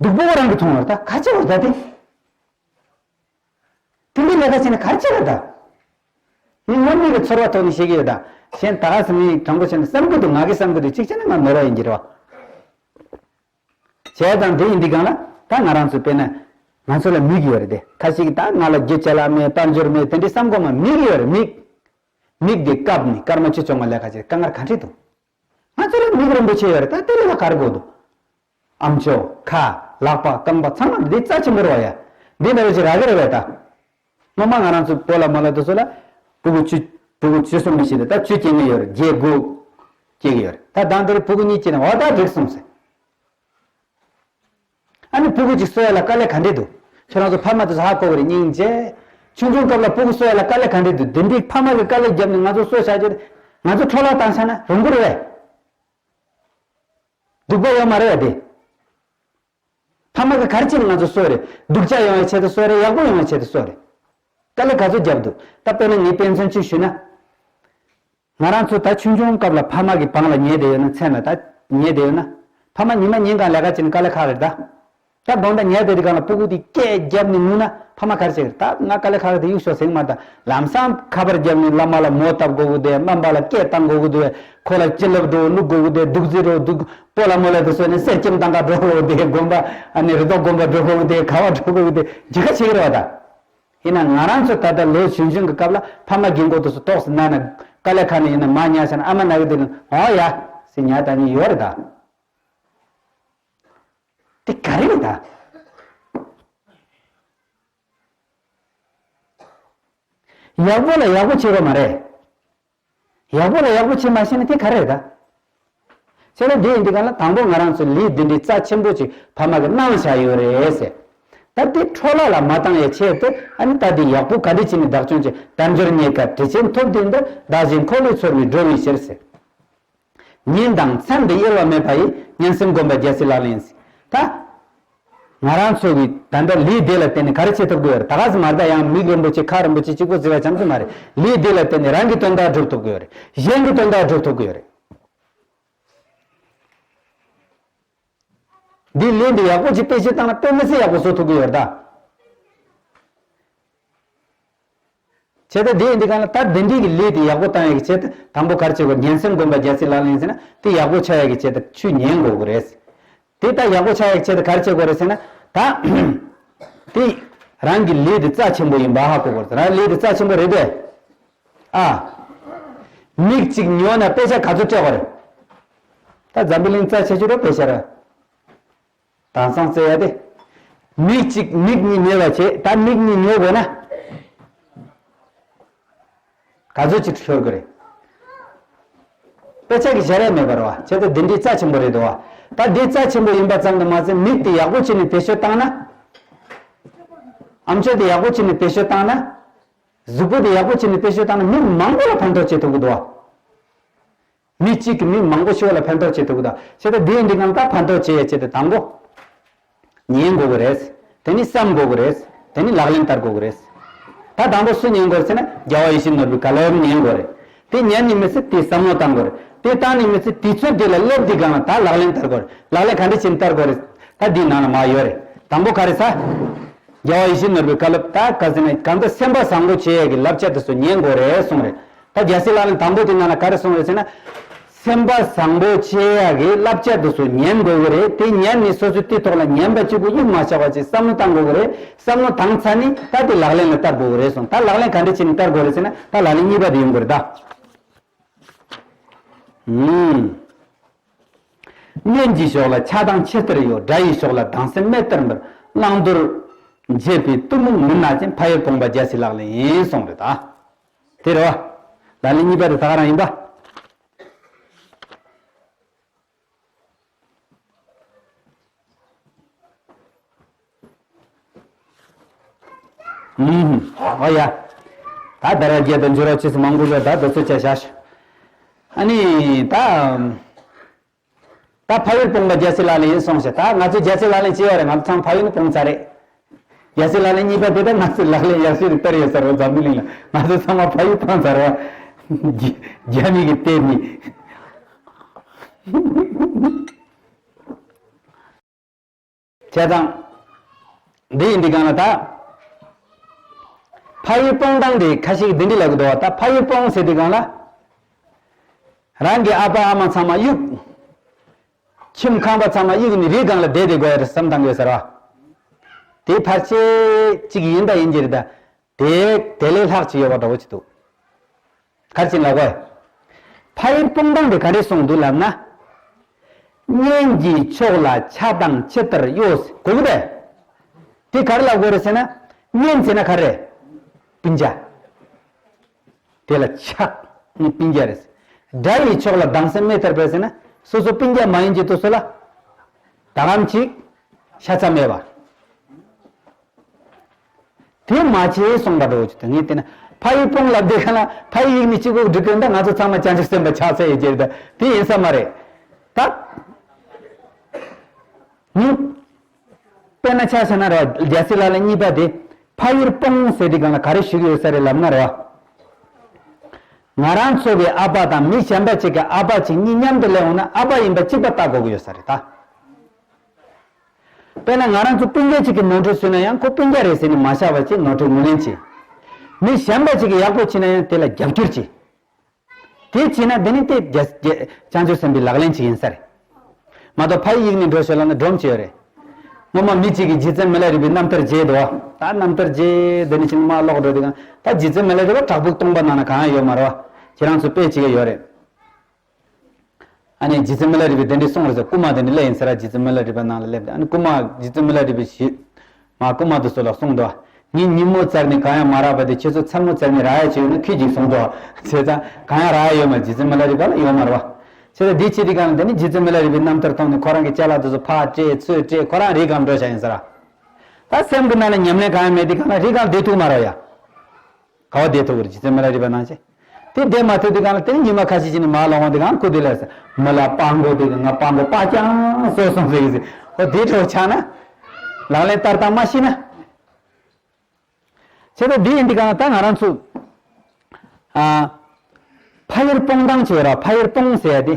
སྡུག་པོ་རང་གིས་མཐོང་བར་ད་ག་ཅི་བར་ད་དེ། དེ་འདྲའི་ལས་ཀ་བྱས་ན་ག་རེ་བྱེད་ར་ད། ངས་ངོ་མ་གི་ཚོར་བ་ཐོག་ནས་བཤད་ཀྱི་ཡོད་ད། གཞན་ད་ག་ཟེ་ངས་དྲང་པོ་བྱས་ན་བསམ་གྱི་འདུག་ང་གིས་བསམ་གྱི་འདུག་གཅིག་བྱས་ན་ང་ནོར་བ་ཡིན་གྱི་རེད་བ། བྱས་ཙང་དེ་ཡིན་དུས་སྒང་ལ་ད་ང་རང་ཚོ་དཔེར་ན། ང་ཚོ་ལ་མིག་ཡོད་རེད་དེ། ཁ་ཤས་ཀྱིས་ད་ང་ལ་རྒྱུ་ཅ་ལག་མེད། དཔལ་འབྱོར་མེད། དེ་འདྲའི་བསམ་གོ་མ། མིག་ཡོད་རེད། མིག་མིག་དེ་བཀབ་ནས་སྐར་མ་བཅུ་བཅོ་ལྔ་ལས་ཀ་བྱེད་དཀའ་ངལ་ག་འདྲས་འདུག་ང་ཚོ་ལ་མིག་རིན་པོ་ཆེ་ཡོད་རེད། ད་དེ་ལས་ཀ་ག་རེ་དགོས་འདུག་ཨ་མཆོག་ཁ་ལག་པ་རྐང་པ་ཚང་མ་འདི་རྩ་ཆེན་པོ་རེད་བ་ཡ། འདི་འདྲ་བའི་ཅིག་རག་གི་རེད་བས་ད། སྔོན་མ་ང་རང་ཚོ་སྤོ་ལགས་མོ་ལགས་དེ་ཚོ་ལ་ཕྲུ་གུ་བཅུ། ཕྲུ་གུ་བཅུ་གསུམ་མི་ཤེས་ཏེ་ད་བཅུ་སྐྱེ་ངེས་ཡོད་རེད། བརྒྱད་དགུ་སྐྱེ་གི་ཡོད་རེད། ད་ལྡང་དེར་ཕྲུ་གུ་གཉིས་སྐྱེས་ན་འོ་ད་འགྲིག་སོང་ཟེར། ཨ་ནི་ཕྲུ་གུ་གཅིག་གསོ་ཡ་ལ་དཀའ་ལས་ག་འདྲས་འདུག་ཁྱོད་རང་ཚོ་ཕ་མ་དེ་ཚོ་ཧ་གོ་གི་རེད། སྙིང་རྗེ། ཆུང་ཆུང་སྐབས་ལ་ཕྲུ་གུ་གསོ་ཡ་ལ་དཀའ་ལས་ག་འདྲས་འདུག་དེ་འདྲའི་ཕ་མ་གི་དཀའ་ལས་བརྒྱབ་ནས་ང་ཚོ་གསོ་བྱ་རྒྱུ་རེད། ང་ཚོ་འཕྲོ་བརླག་བཏང་ཆ་ན་རུང་གི་རེད་བས། སྡུག་པོ་ཡོད་མ་རེད་བས་དེ། ཕ་མ་གིས་ག་རེ་བྱས་ནས་ང་ཚོ་གསོ་རེད། སྡུག་ཅག་ཡོང་བའི་ཆེད་དུ་གསོ་རེད། ཡག་པོ་ཡོང་བའི་ཆེད་དུ་གསོ་རེད། དཀའ་ལས་ག་ཚོད་བརྒྱབ་འདུག་ད་དཔེར་ན་ངས་དཔེ་མཚོན་གཅིག་ཞུས་ན། ང་རང་ཚོ་ད་ཆུང་ཆུང་སྐབས་ལ་ཕ་མ་གི་པང་ལ་ཉལ་བསྡད་ཡོད་ན། མཚན་ལ་ད་ཉལ་བསྡད་ཡོད་ན། ཕ་མ་ཉི་མ་ཉིན་གང་ལས་ཀ་བྱས་ནས་དཀའ་ལས་ཁག་རེད་ད། ད་དགོང་དག་ཉལ་བསྡད་དུས་སྒང་ལ་ཕྲུ་གུ་དེས་སྐད་བརྒྱབ་ནས་ངུས་ན་ཕ་མ་ག་རེ་བྱེད་ཀྱི་རེད། ད་ང་དཀའ་ལས་ཁག་གི་དེ་གཡུག་ཤོག་ཟེར་གྱི་མ་རེད་ད། ལམ་སང་ཁ་པར་བརྒྱབ་ནས་བླ་མ་ལ་མོ་བཏབ་དགོས་ཀྱི་འདུག་སྨན་པ་ལ་སྐད་བཏང་དགོས་ཀྱི་འདུག་ཁོ་ལ་བྱིན་རླབས་འགྲོ་བླུག་དགོས་ཀྱི་འདུག་སྡུག་རྩུབ་འགྲོ་འདུག་སྤོ་ལགས་མོ་ལགས་དེ་ཚོ་ནས་གསེར་སྐྱེམས་བཏང་ག་འགྲོ་དགོས་ཀྱི་འདུག་དགོན་པ་ཨ་ནི་རི་དྭགས་དགོན་པ་འགྲོ་དགོས་ཀྱི་འདུག་ག་བ་འགྲོ་དགོས་ཀྱི་འདུག་ཇི་ག་བྱེད་ཀྱི་རེད་བ་ད། ཡིན་ན་ང་རང་ཚོ་ད་ལྟ་ལོ་ཆུང་ཆུང་གི་སྐབས་ལ་ཕ་མ་རྒན་གོག་དེ་ཚོ་ཏོག་ཙམ་ན་ན་དཀའ་ལས་ཁག་ནས་ཡིན་ན་མ་ཉལ་ཤ་ན་ཨ་མ་ན་གི་དེ་ནི་འོ་ཡ་ཟེར་ཉལ་ད་ནི་ཡོད་རེད་ད། དེ་ག་རེ་རེད་ད། ཡག་པོ་ལ་ཡག་པོ་བྱེད་རོགས་མ་རེད། ཡག་པོ་ལ་ཡག་པོ་བྱེད་མ་ཤེས་ན་དེ་ག་རེ་རེད་ད། བྱས་ན་དེ་ཡིན་དུས་གང་ལ་དང་པོ་ང་རང་ཚོ་ལས་འདི་འདྲའི་རྩ་ཆེན་པོ་ཅིག་ཕ་མ་གིས་གནང་བཞག་ཡོད་རེད་ཟེར། ད་དེ་འཕྲོ་བརླག་ལ་མ་བཏང་ཡའི་ཆེད་དུ་ཨ་ནི་ད་དེ་ཡག་པོ་ག་འདྲ་བྱས་ནས་བདག་སྐྱོང་བྱེད། དལ་འབྱོར་རྙེད་དཀའ་དྲི་ཆེན་ཐོབ་འདི་འདིར། བདག་གཞན་འཁོར་ལོས་ཚོར་བའི་སྒྲོན་མེ་ཕྱིར་ཟེར། ཉིན་དང་མཚན་དུ་གཡེལ་བ་མེད་པ་ཡི། སྙན་སེམས་སྒོམ་པ་རྒྱལ་སྲས་ལག་ལེན་ཟེར། ད། ང་རང་ཚོ་གི་ད་ལྟ་ལས་དེ་ལ་བརྟེན་ནས་ག་རེ་བྱེད་ཐུབ་ཀྱི་ཡོད་རེད། ད་ག་ཟེ་མ་རེད་ད། ཡང་མིག་རིན་པོ་ཆེ་ཁ་རིན་པོ་ཆེ་གཅིག་པོ་བརྩི་བ་ཙམ་ཟེ་མ་རེད། ལས་དེ་ལ་བརྟེན་ནས་རང་གི་དོན་དག་སྒྲུབ་ཐུབ་ཀྱི་ཡོད་རེད། གཞན་གྱི་དོན་དག་སྒྲུབ་ཐུབ་ཀྱི་ཡོད་རེད། འདི་ལས་འདི་ཡག་པོ་ཅིག་བེད་སྤྱོད་བཏང་ན་དཔེ་མི་སྲིད་ཡག་པོ་བཟོ་ཐུབ་ཀྱི་ཡོད་རེད་ད། བྱས་ད་དེ་ཡིན་དུས་གང་ལ་ད་དེ་འདྲའི་གི་ལས་དེ་ཡག་པོ་བཏང་ཡག་གི་ཆེད་དུ་དང་པོ་ག་རེ་བྱེད་དགོས། སྙན་སེམས་སྒོམ་པ་རྒྱལ་སྲས་ལག་ལེན་ཟེར་ན་དེ་ཡག་པོ་ཆགས་ཡག་གི་ཆེད་དུ་ཆོས་ཉན་དགོས་ཀྱི་རེད། དེ་ད་ཡག་པོ་ཆགས་ཡག་གི་ཆེད་དུ་ག་རེ་བྱེད་དགོས་རེད་ཟེར་ན་ད། དེ་རང་གི་ལས་དེ་རྩ་ཆེན་པོ་ཡིན་པ་ཧ་གོ་དགོས་རེད། རང་ལས་དེ་རྩ་ཆེན་པོ་རེད་དེ། ཨ། མིག་གཅིག་ཉོ་ན་དཔེ་ཆ་ག་ཚོད་སྤྲད་དགོས་རེད། ད་འཛམ་བུ་གླིང་རྩ་ཆེ་ཤོས་ར་དཔེ་ཆ་ར། དེང་སང་བཙལ་ཡ་དེ། མིག་གཅིག་མིག་གཉིས་ཉོས་པ་བྱས་ད་མིག་གཉིས་ཉོ་དགོས་ན། ག་ཚོད་ཅིག་ཤོར་གི་རེད། དཔེ་ཆ་གི་བཞག་ཡ་མེད་པ་རེད་བ། བྱས་ཙང་འདི་འདྲའི་རྩ་ཆེན་པོ་རེད་འདུག་བ། ད་འདི་རྩ་ཆེན་པོ་ཡིན་པ་ཙམ་དུ་མ་ཟད་མིག་དེ་ཡག་པོ་བྱས་ནས་བེད་སྤྱོད་བཏང་ན། ཨམ་ཅོག་དེ་ཡག་པོ་བྱས་ནས་བེད་སྤྱོད་བཏང་ན། གཟུགས་པོ་དེ་ཡག་པོ་བྱས་ནས་བེད་སྤྱོད་བཏང་ན་མི་མང་པོ་ལ་ཕན་ཐོགས་བྱེད་ཐུབ་ཀྱི་འདུག་བ། མི་གཅིག་གིས་མི་མང་པོ་ཞིག་ལ་ཕན་ཐོགས་བྱེད་ཐུབ་ཀྱི་འདུག། བྱས་ཙང་དེ་འདི་གང་ལྟར་ཕན་ཐོགས་བྱེད་ཡ་ཆེད་དུ་དང་པོ། ཉན་དགོས་ཀྱི་རེད། དེ་ནི་བསམ་དགོས་ཀྱི་རེད། དེ་ནི་ལག་ལེན་བསྟར་དགོས་ཀྱི་རེད། ད་དང་པོ་སུ་ཉན་དགོས་རེད་ཟེར་ན་རྒྱལ་བ་ཡིད་བཞིན་ནོར་བུའི་བཀའ་སློབ་ཉན་དགོས་རེད། དེ་ཉན་ནས་མི་ཚེ་དེ་བསམ་བློ་བཏང་དགོས་རེད། དེ་བཏང་ནས་མི་ཚེ་དུས་ཚོད་དེ་ལ་སླེབས་དུས་གང་ལ་ད་ལག་ལེན་བསྟར་དགོས་རེད། ལག་ལེན་ག་འདྲ་བྱས་ནས་བསྟར་དགོས་རེད། ད་འདིའི་ནང་ལ་མར་ཡོད་རེད། དང་པོ་ག་རེ་ཟེར། རྒྱལ་བ་ཡིད་བཞིན་ནོར་བུའི་བཀའ་སློབ་ད་ག་ཟེར་ན་གང་ལྟར་སེམས་པ་བཟང་པོ་བྱེད་ཡས་ཀྱི་བསླབ་བྱ་དེ་ཚོ་ཉན་དགོས་རེད་གསུངས་རེད། ད་རྒྱལ་སྲས་ལག་ལེན་དང་པོ་དེ་ནང་ལ་ག་རེ་གསུངས་རེད་ཟེར་ན། སེམས་པ་བཟང་པོ་བྱེད་ཡག་གི་བསླབ་བྱ་དེ་ཚོ་ཉན་དགོས་ཀྱི་རེད། དེ་ཉན་ནས་སོ་སོའི་དེ་ཐོག་ལ་ཉན་པ་གཅིག་པུ་གཉིད་མ་ཆག་པ་ཅིག་བསམ་བློ་བཏང་དགོས་ཀྱི་རེད། བསམ་བློ་བཏང་ཚར་ནས་ད་དེ་ལག་ལེན་ལ་བསྟར་དགོས་ཀྱི་རེད་གསུངས། ད་ལག་ལེན་ག་འདྲ་བྱས་ནས་བསྟར་དགོས་རེད་ཟེར་ན་ད་ལག་ལེན་གཉིས་པ་དེ་ཡོང་གི་རེད་ད། ཨུམ། སྔོན་གྱི་ཕྱོགས་ལ་ཆགས་སྡང་ཆེ་ལྟར་གཡོ། དགྲ་ཡི་ཕྱོགས་ལ་སྡང་སེམས་སྨད་ལྟར་འབར། བླང་དོར་འབྱེད་པའི་གཏི་མུག་མུན་ནག་ཅན། ཕ་ཡུལ་སྤོང་བ་རྒྱལ་སྲས་ལག་ལེན་ཡིན་གསུངས་རེད་ད། དེ་རེད་བ། ལག་ལེན་གཉིས་པ་དེ་ད་ག་རང་ཡིན་པ། ཨུམ། ཨོ་ཡ། ད་ད་ར་རྒྱལ་དུ་འབྱོར་བ་ཆེས་སུ་མང་པོ་ཡོད་ད་དུ་ཚོད་ཆ་བཞག་ཤོག་ཨ་ནི་ད། ད་ཕ་ཡུལ་སྤོང་བ་རྒྱལ་སྲས་ལག་ལེན་ཡིན་གསུངས་ཤག་ད་ང་ཚོ་རྒྱལ་སྲས་ལག་ལེན་བྱས་ཡོད་རེད། ང་ཚོ་ཚང་མ་ཕ་ཡུལ་ནས་སྤོང་ཚར་རེད། རྒྱལ་སྲས་ལག་ལེན་གཉིས་པ་དེ་ད་ང་ཚོ་ལག་ལེན་ཡག་ཤོས་རེད་བསྟར་ཡོད་ས་རེད་འཛམ་བུ་གླིང་ལ། ང་ཚོ་ཚང་མ་ཕ་ཡུལ་སྤངས་ཚར་རེད་བ། རྒྱ་རྒྱ་མི་གི་ལྟས་ནི། བྱས་ཙང་། འདི་ཡིན་འདི་གང་ལ་ད། ཕ་ཡུལ་སྤོང་སྟངས་དེ་ཁ་ཤས་ཀྱིས་འདི་འདྲ་ལབ་ཀྱི་འདུག་བ། ད་ཕ་ཡུལ་སྤོང་ཟེར་དུས་གང་ལ། རང་གི་ཨ་ཕ་ཨ་མ་ཚང་མ་གཡུག་ཁྱིམ་ཁང་པ་ཚང་མ་གཡུག་ནས་རི་སྒང་ལ་བསྡད་བསྡད་དགོས་ཡ་རེད་བསམ་བཏང་གི་ཡོད་ས་རེད་བ། དེ་ཕལ་ཆེར་གཅིག་ཡིན་ད་ཡིན་གྱི་རེད་ད། དེ་དེ་ལས་ལྷག་ཅིག་ཡོད་པ་འདྲ་བོ་ཅིག་འདུག་ག་རེ་བྱས་ནས་ལབ་དགོས། ཕ་ཡུལ་སྤོང་སྟངས་དེ་ག་འདྲས་གསུངས་འདུག་ལབ་ན། གཉེན་གྱི་ཕྱོགས་ལ་ཆགས་སྡང་ཆེ་ལྟར་གཡོ། གོ་གི་རེད། དེ་ག་རེ་ལབ་དགོས་རེད་ཟེར་ན། གཉེན་ཟེར་ན་ག་རེ་རེད། སྤུན་ཀྱག་དེ་ལ་ཆགས་ནི་སྤུན་ཀྱག་རེད། དགྲ་ཡི་ཕྱོགས་ལ་སྡང་སེམས་སྨད་ལྟར་འབར་ཟེར་ན། སོ་སོ་སྤུན་ཀྱག་མ་ཡིན་གྱི་དུས་སུ་ལ། ད་གམ་ཅིག་ཤ་ཚ་མེད་པ། དེ་མ་བྱེད་གསུངས་པ་འདྲ་བོ་ཅིག་ད་ངས་བལྟས་ན་ཕ་ཡུལ་སྤོང་ལབ་དེ་ག་ལ་ཕ་ཡུལ་ཡིག་ནི་གཅིག་པོ་འགྲིག་གི་འདུག་ང་ཚོ་ཚང་མ་བྱང་ཆུབ་སེམས་དཔའ་ཆགས་ཚད་ཡོད་ཀྱི་རེད་ད། དེ་ཡིན་ས་མ་རེད། ད། ནི། དཔེར་ན་ཆ་བཞག་ན་རེད་བ། རྒྱལ་སྲས་ལག་ལེན་གཉིས་པ་དེ། ཕ་ཡུལ་སྤོང་ཟེར་དུས་སྒང་ལ་ག་རེ་ཞུ་གི་ཡོད་ས་རེད་ལབ་ན་རེད་བ། ང་རང་ཚོ་གི་ཨ་ཕ་དང་མི་གཞན་པ་ཅིག་གི་ཨ་ཕ་ཅིག་གཉིས་མཉམ་དུ་སླེབས་འོང་ན་ཨ་ཕ་ཡིན་པ་གཅིག་པ་ལྟ་དགོས་ཀྱི་ཡོད་ས་རེད་ད། དཔེར་ན་ང་རང་ཚོ་སྤུན་ཀྱག་ཅིག་གིས་ནོར་འཁྲུལ་བཟོས་ན་ཡང་ཁོ་སྤུན་ཀྱག་རེད་ཟེར་ནས་མ་བཞག་པ་ཅིག་ནོར་འཁྲུལ་ངོས་ལེན་བྱེད། མི་གཞན་པ་ཅིག་གིས་ཡག་པོ་བྱས་ན་ཡང་དེ་ལ་རྒྱབ་སྐྱོར་བྱེད། དེ་བྱས་ན་འདི་ནི་དེ་རྒྱ་རྒྱ་བྱང་ཆུབ་སེམས་དཔའི་ལག་ལེན་ཅིག་ཡིན་ས་རེད། མ་གཏོགས་ཕ་ཡི་ཡིག་ནས་འགྲོ་ཤོག་ལབ་ན་སྒྲོམ་ཅི་ཡོད་རེད། སྔོན་མ་མི་གཅིག་གིས་རྗེ་བཙུན་མི་ལ་རས་པའི་རྣམ་ཐར་མཇལ་འདུག་བ། ད་རྣམ་ཐར་མཇལ་འདི་ནས་ཕྱིན་མ་ལོག་འགྲོ་དུས་གང་ད་རྗེ་བཙུན་མི་ལ་རས་པ་བྲག་ཕུག་སྟོང་པ་ནང་ན་གང་ཡང་ཡོད་མ་རེད་བ། ཁྱེད་རང་ཚོ་དཔེ་གཅིག་ཡོད་རེད། ཨ་ནི་རྗེ་བཙུན་མི་ལ་རས་པས་དེ་འདྲའི་གསུངས་རེད་ཟེར། རྐུན་མ་དེ་འདྲ་སླེབས་ཡིན་ཟེར་ར། རྗེ་བཙུན་མི་ལ་རས་པའི་ནང་ལ་སླེབས་ཏེ། ཨ་ནི་རྐུན་མ་རྗེ་བཙུན་མི་ལ་རས་པས་ཞུས། མ་རྐུན་མ་དེ་ཚོ་ལ་གསུངས་འདུག་ངས་ཉིན་མོ་བཙལ་ནས་གང་ཡང་མ་རག་པ་དེ། ཁྱེད་ཚོ་མཚན་མོ་བཙལ་ནས་རག་ཡ་ཅིག་ཡོད་ན་ཁྱོད་ཀྱིས་གསུངས་འདུག་བྱས་ཙང་གང་ཡང་རག་ཡ་ཡོད་མ། རྗེ་བཙུན་མི་ལ་རས་པ་ལ་ཡོད་མ་རེད་བ། བྱས་ཙང་འདི་བྱེད་དུས་གང་ལ་དེ་ནི་རྗེ་བཙུན་མི་ལ་རས་པའི་རྣམ་ཐར་མཐོང་ནས་ཁོ་རང་གི་ཅ་ལག་དེ་ཚོ་ཕར་སྤྲད་ཚུར་སྤྲད། ཁོ་རང་རི་སྒང་འགྲོ་བཞག་ཡིན་ཟེར་ར། ད་སེམས་ཀྱི་ནང་ལ་ཉམས་ལེན་གང་ཡང་མེད་དུས་གང་ལ་རི་སྒང་བསྡད་ཐུབ་མ་རེད་ཡ། ག་བ་བསྡད་ཐུབ་ཀྱི་རེད། རྗེ་བཙུན་མི་ལ་རས་པ་ནང་བཞིན། དེ་བསྡད་མ་ཐུབ་དུས་གང་ལ་དེ་ནི་ཉི་མ་ཁ་ཤས་ཅིག་ནས་མར་ལོག་འོང་དུས་གང་ཁོ་དེ་ལ་ཟེར། མི་ལ་སྤྲང་པོ་དེ་གིས་ང་སྤྲང་པོ་སྤྲང་རྐྱང་བཟོས་སོང་ཟེར་གི་ཟེར། ཨོ་དེ་འདྲ་བོ་ཆགས་ན། ལག་ལེན་བསྟར་སྟངས་མ་ཤེས་ན། བྱས་ཙང་འདི་ཡིན་དུས་གང་ལ་ད་ང་རང་ཚོ། ཨ། ཕ་ཡུལ་སྤོང་སྟངས་བྱེད་ར། ཕ་ཡུལ་སྤོང་ཟེར་ཡ་དེ།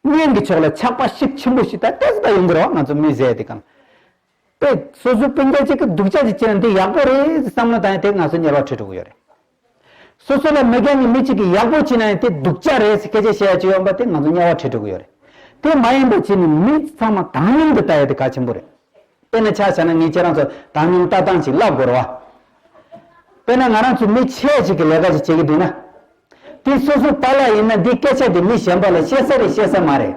གཉེན་གྱི་ཕྱོགས་ལ་ཆགས་པ་ཤུགས་ཆེན་པོ་ཞིག་ད་ལྟ་ཙམ་ད་ཡོང་གི་རེད་བ། ང་ཚོ་མི་ཟེར་དེ་གང་། དཔེ་སོ་སོའི་སྤུན་ཀྱག་ཅིག་གིས་སྡུག་ཅག་ཅིག་བྱས་ན་འདི་ཡག་པོ་རེད་བསམ་བློ་བཏང་ཡ་དེ་ང་ཚོ་དམྱལ་བ་ཁྲིད་འགྲོ་གི་ཡོད་རེད། སོ་སོ་ལ་མི་རྒན་གྱི་མི་གཅིག་གིས་ཡག་པོ་བྱས་ན་ཡང་དེ་སྡུག་ཅག་རེད་ཟེར་སྐད་ཆ་བཤད་ཡ་ཅིག་ཡོང་པ་དེ་ང་ཚོ་དམྱལ་བ་ཁྲིད་འགྲོ་གི་ཡོད་རེད། དེ་མ་ཡིན་པ་བྱས་ནས་མི་ཚང་མ་བཏང་སྙོམས་དུ་ལྟ་ཡ་དེ་གལ་ཆེན་པོ་རེད། དཔེར་ན་ཆ་བཞག་ན་ངས་ཁྱེད་རང་ཚོ་བཏང་སྙོམས་ལྟ་སྟངས་ཤིག་བསླབ་དགོས་རེད་བ། དཔེར་ན་ང་རང་ཚོ་མི་ཆེ་ཅིག་གིས་ལས་ཀ་ཅིག་བྱེད་ཀྱི་འདུག་ན། དེ་སོ་སོའི་པཱ་ལགས་ཡིན་ན་འདི་སྐད་ཆ་དེ་མི་གཞན་པ་ལ་བཤད་ས་རེད་བཤད་ས་མ་རེད།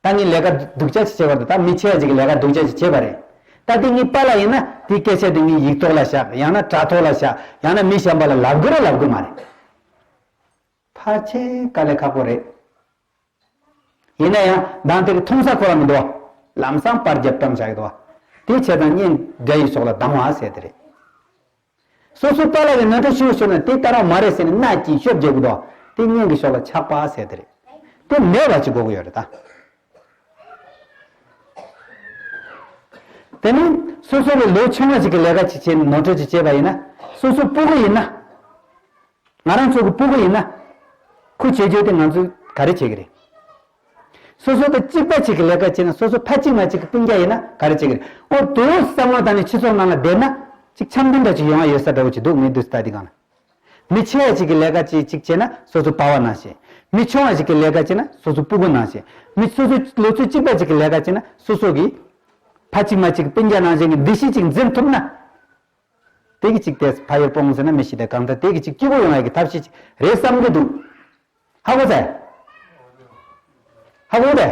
ད་ངས་ལས་ཀ་སྡུག་ཅག་ཅིག་བྱས་པ་རེད། ད་མི་ཆེ་ཅིག་གིས་ལས་ཀ་སྡུག་ཅག་ཅིག་བྱས་པ་རེད། ད་དེ་ངའི་པཱ་ལགས་ཡིན་ན་དེའི་སྐད་ཆ་དེ་ངས་ཡིག་ཐོག་ལ་བཞག་ཡང་ན་དྲ་ཐོག་ལ་བཞག་ཡང་ན་མི་གཞན་པ་ལ་ལབ་དགོས་རེད་ལབ་དགོས་མ་རེད། ཕལ་ཆེར་དཀའ་ལས་ཁག་པོ་རེད། ཡིན་ན་ཡང་མདང་དེར་མཐོང་ས་ཁོ་རང་མི་འདུག་ལམ་སང་པར་རྒྱབ་བཀྲམ་བཞག་གི་འདུག་དེའི་ཆེད་དང་གཉེན་དགྲ་ཡི་ཕྱོགས་ལ་སྡང་བ་ཟེར་དེ་རེད། སོ་སོའི་པཱ་ལགས་ཀྱིས་ནོར་འཁྲུལ་ཞིག་བྱུང་ན་དེ་ལྟ་རང་མ་རེད་ཟེར་ནས་མནའ་སྐྱེལ་ཤོབ་རྒྱག་གི་འདུག་དེ་གཉེན་གྱི་ཕྱོགས་ལ་ཆགས་པ་ཟེར་དེ་རེད། དེ་མེད་པ་ཅིག་དགོས་ཀྱི་ཡོད་རེད་ད། དེ་ནི་སོ་སོ་ལས་ལོ་ཆུང་བ་ཅིག་གིས་ལས་ཀ་ཅིག་བྱས་ནས་ནོར་འཁྲུལ་ཅིག་བྱས་པ་ཡིན་ན། སོ་སོའི་སྤུ་གུ་ཡིན་ན། ང་རང་ཚོ་གི་སྤུ་གུ་ཡིན་ན། ཁོ་བྱེད་རྒྱུ་དེ་ང་ཚོས་ག་རེ་བྱེད་ཀྱི་རེད། སོ་སོ་དང་གཅིག་པ་གཅིག་གིས་ལས་ཀ་བྱས་ན། སོ་སོ་ཕ་གཅིག་མ་གཅིག་གི་སྤུན་ཀྱག་ཡིན་ན་ག་རེ་བྱེད་ཀྱི་རེད། ཨོ་དེའི་བསམ་བློ་བཏང་ནས་སྤྱི་ཚོགས་ནང་ལ་བསྡད་ན་ཅིག་འཆམ་མཐུན་འདྲ་ཅིག་ཡོང་ཡ་ཡོད་ས་འདྲ་བོ་ཅིག་འདུག་ངས་འདུག་ལྟ་དུས་གང་ལ། མི་ཆེ་བ་ཅིག་གིས་ལས་ཀ་ཅིག་ཅིག་བྱས་ན་སོ་སོ་པ་ཕ་ནང་བཞིན། མི་ཆུང་བ་ཅིག་གིས་ལས་ཀ་བྱས་ན་སོ་སོ་སྤུ་གུ་ནང་བཞིན། མི་སོ་སོ་ལོ་ཚོད་གཅིག་པ་ཅིག་གིས་ལས་ཀ་བྱས་ན་སོ་སོ་གི་ཕ་གཅིག་མ་གཅིག་གི་སྤུན་ཀྱག་ནང་བཞིན་གྱི་འདུ་ཤེས་ཅིག་འཛིན་ཐུབ་ན། དེ་གི་ཅིག་དེ་ཕ་ཡུལ་སྤོང་ཟེར་ན་མི་ཤེས་དེ་གང་ལྟར་དེ་གི་ཅིག་སྐྱིད་པོ་ཡོང་ཡ་གི་ཐབས་ཤེས་ཅིག་རེད་བསམ་གི་འདུག་ཧ་གོ་ཚར། ཧ་གོ་དེ།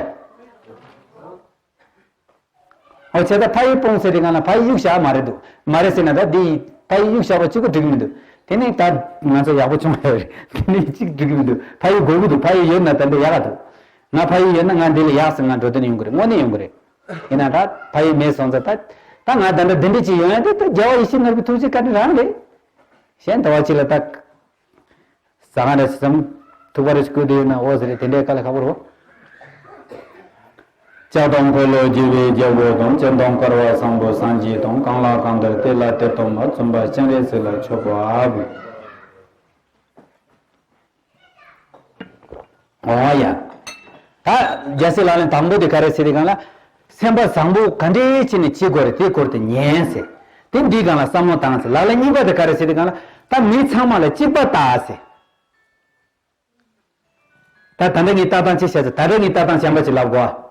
ཨོ་བྱས་ཙང་ཕ་ཡུལ་སྤོང་ཟེར་དེ་གང་ལ་ཕ་ཡུལ་གཡུག་བཞག་མ་རེད་འདུག་མ་རེད་ཟེར་ན་ད་འདི་ཕ་ཡུལ་གཡུག་བཞག་པ་གཅིག་པོ་འགྲིག་གི་མི་འདུག་དེ་ནས་ད་ང་ཚོ་ཡག་པོ་བྱུང་བ་ཡོད་རེད། དེ་ནས་གཅིག་འགྲིག་གི་མི་འདུག་ཕ་ཡུལ་དགོས་ཀྱི་འདུག་ཕ་ཡུལ་ཡོད་ན་ད་འདི་ཡག་ག་འདུག་ང་ཕ་ཡུལ་ཡོད་ན་ང་འདི་ལ་ཡག་ཟེར་ང་འགྲོ་དོན་ཡོང་གི་རེད། དངོས་གནས་ཡོང་གི་རེད། ཡིན་ན་ད་ཕ་ཡུལ་མེད་སོང་ཙང་ད་ད་ང་ད་འདྲ་འདི་འདྲ་ཅིག་ཡོང་ཡ་དེ་ད་རྒྱལ་བ་ཡིད་བཞིན་ནོར་བུའི་ཐུགས་རྗེ་བཀའ་དྲིན་རང་རེད། གཞན་ད་བ་ཅིག་ལ་ད། ཟ་ཁང་རེ་ཟམ། ཐུག་པ་རེ་ཞིག་བསྐོལ་དེ་ཡོད་ན་འོ་ཟེར་རེད། དེ་འདྲའི་དཀའ་ལས་ཁག་པོ་རེད། ལྕགས་དང་འཁོར་ལོ་རྒྱས་པའི་རྒྱལ་པོ་དང་། སྤྱན་དང་དཀར་བ་བཟང་པོ་སངས་རྒྱས་དང་། གང་ལ་གང་འདུལ་དེ་ལ་དེ་སྟོན་པ། བཙུན་པ་སྤྱན་རས་གཟིགས་ལ་མཆོད་པ་འབུལ། འོ་ཡ། ད་རྒྱལ་སྲས་ལག་ལེན་དང་པོ་དེ་ག་རེ་ཟེར་དེ་གང་ལ། སེམས་པ་བཟང་པོ་ག་འདྲས་བྱས་ནས་བྱེད་དགོས་རེད། དེ་སྐོར་དེ་ཉན་ཟེར། དེ་འདིའི་སྒང་ལ་བསམ་བློ་བཏང་ཟེར། ལག་ལེན་གཉིས་པ་དེ་ག་རེ་ཟེར་དེ་གང་ལ། ད་མི་ཚང་མ་ལ་གཅིག་པ་ལྟ་ཟེར། ད་ད་ལྟ་ངས་ལྟ་སྟངས་ཅིག་བཤད་ཚེ་ད་ལྟ་ངས་ལྟ་སྟངས་གཞན་པ་ཅིག་ལབ་དགོས་ཨ།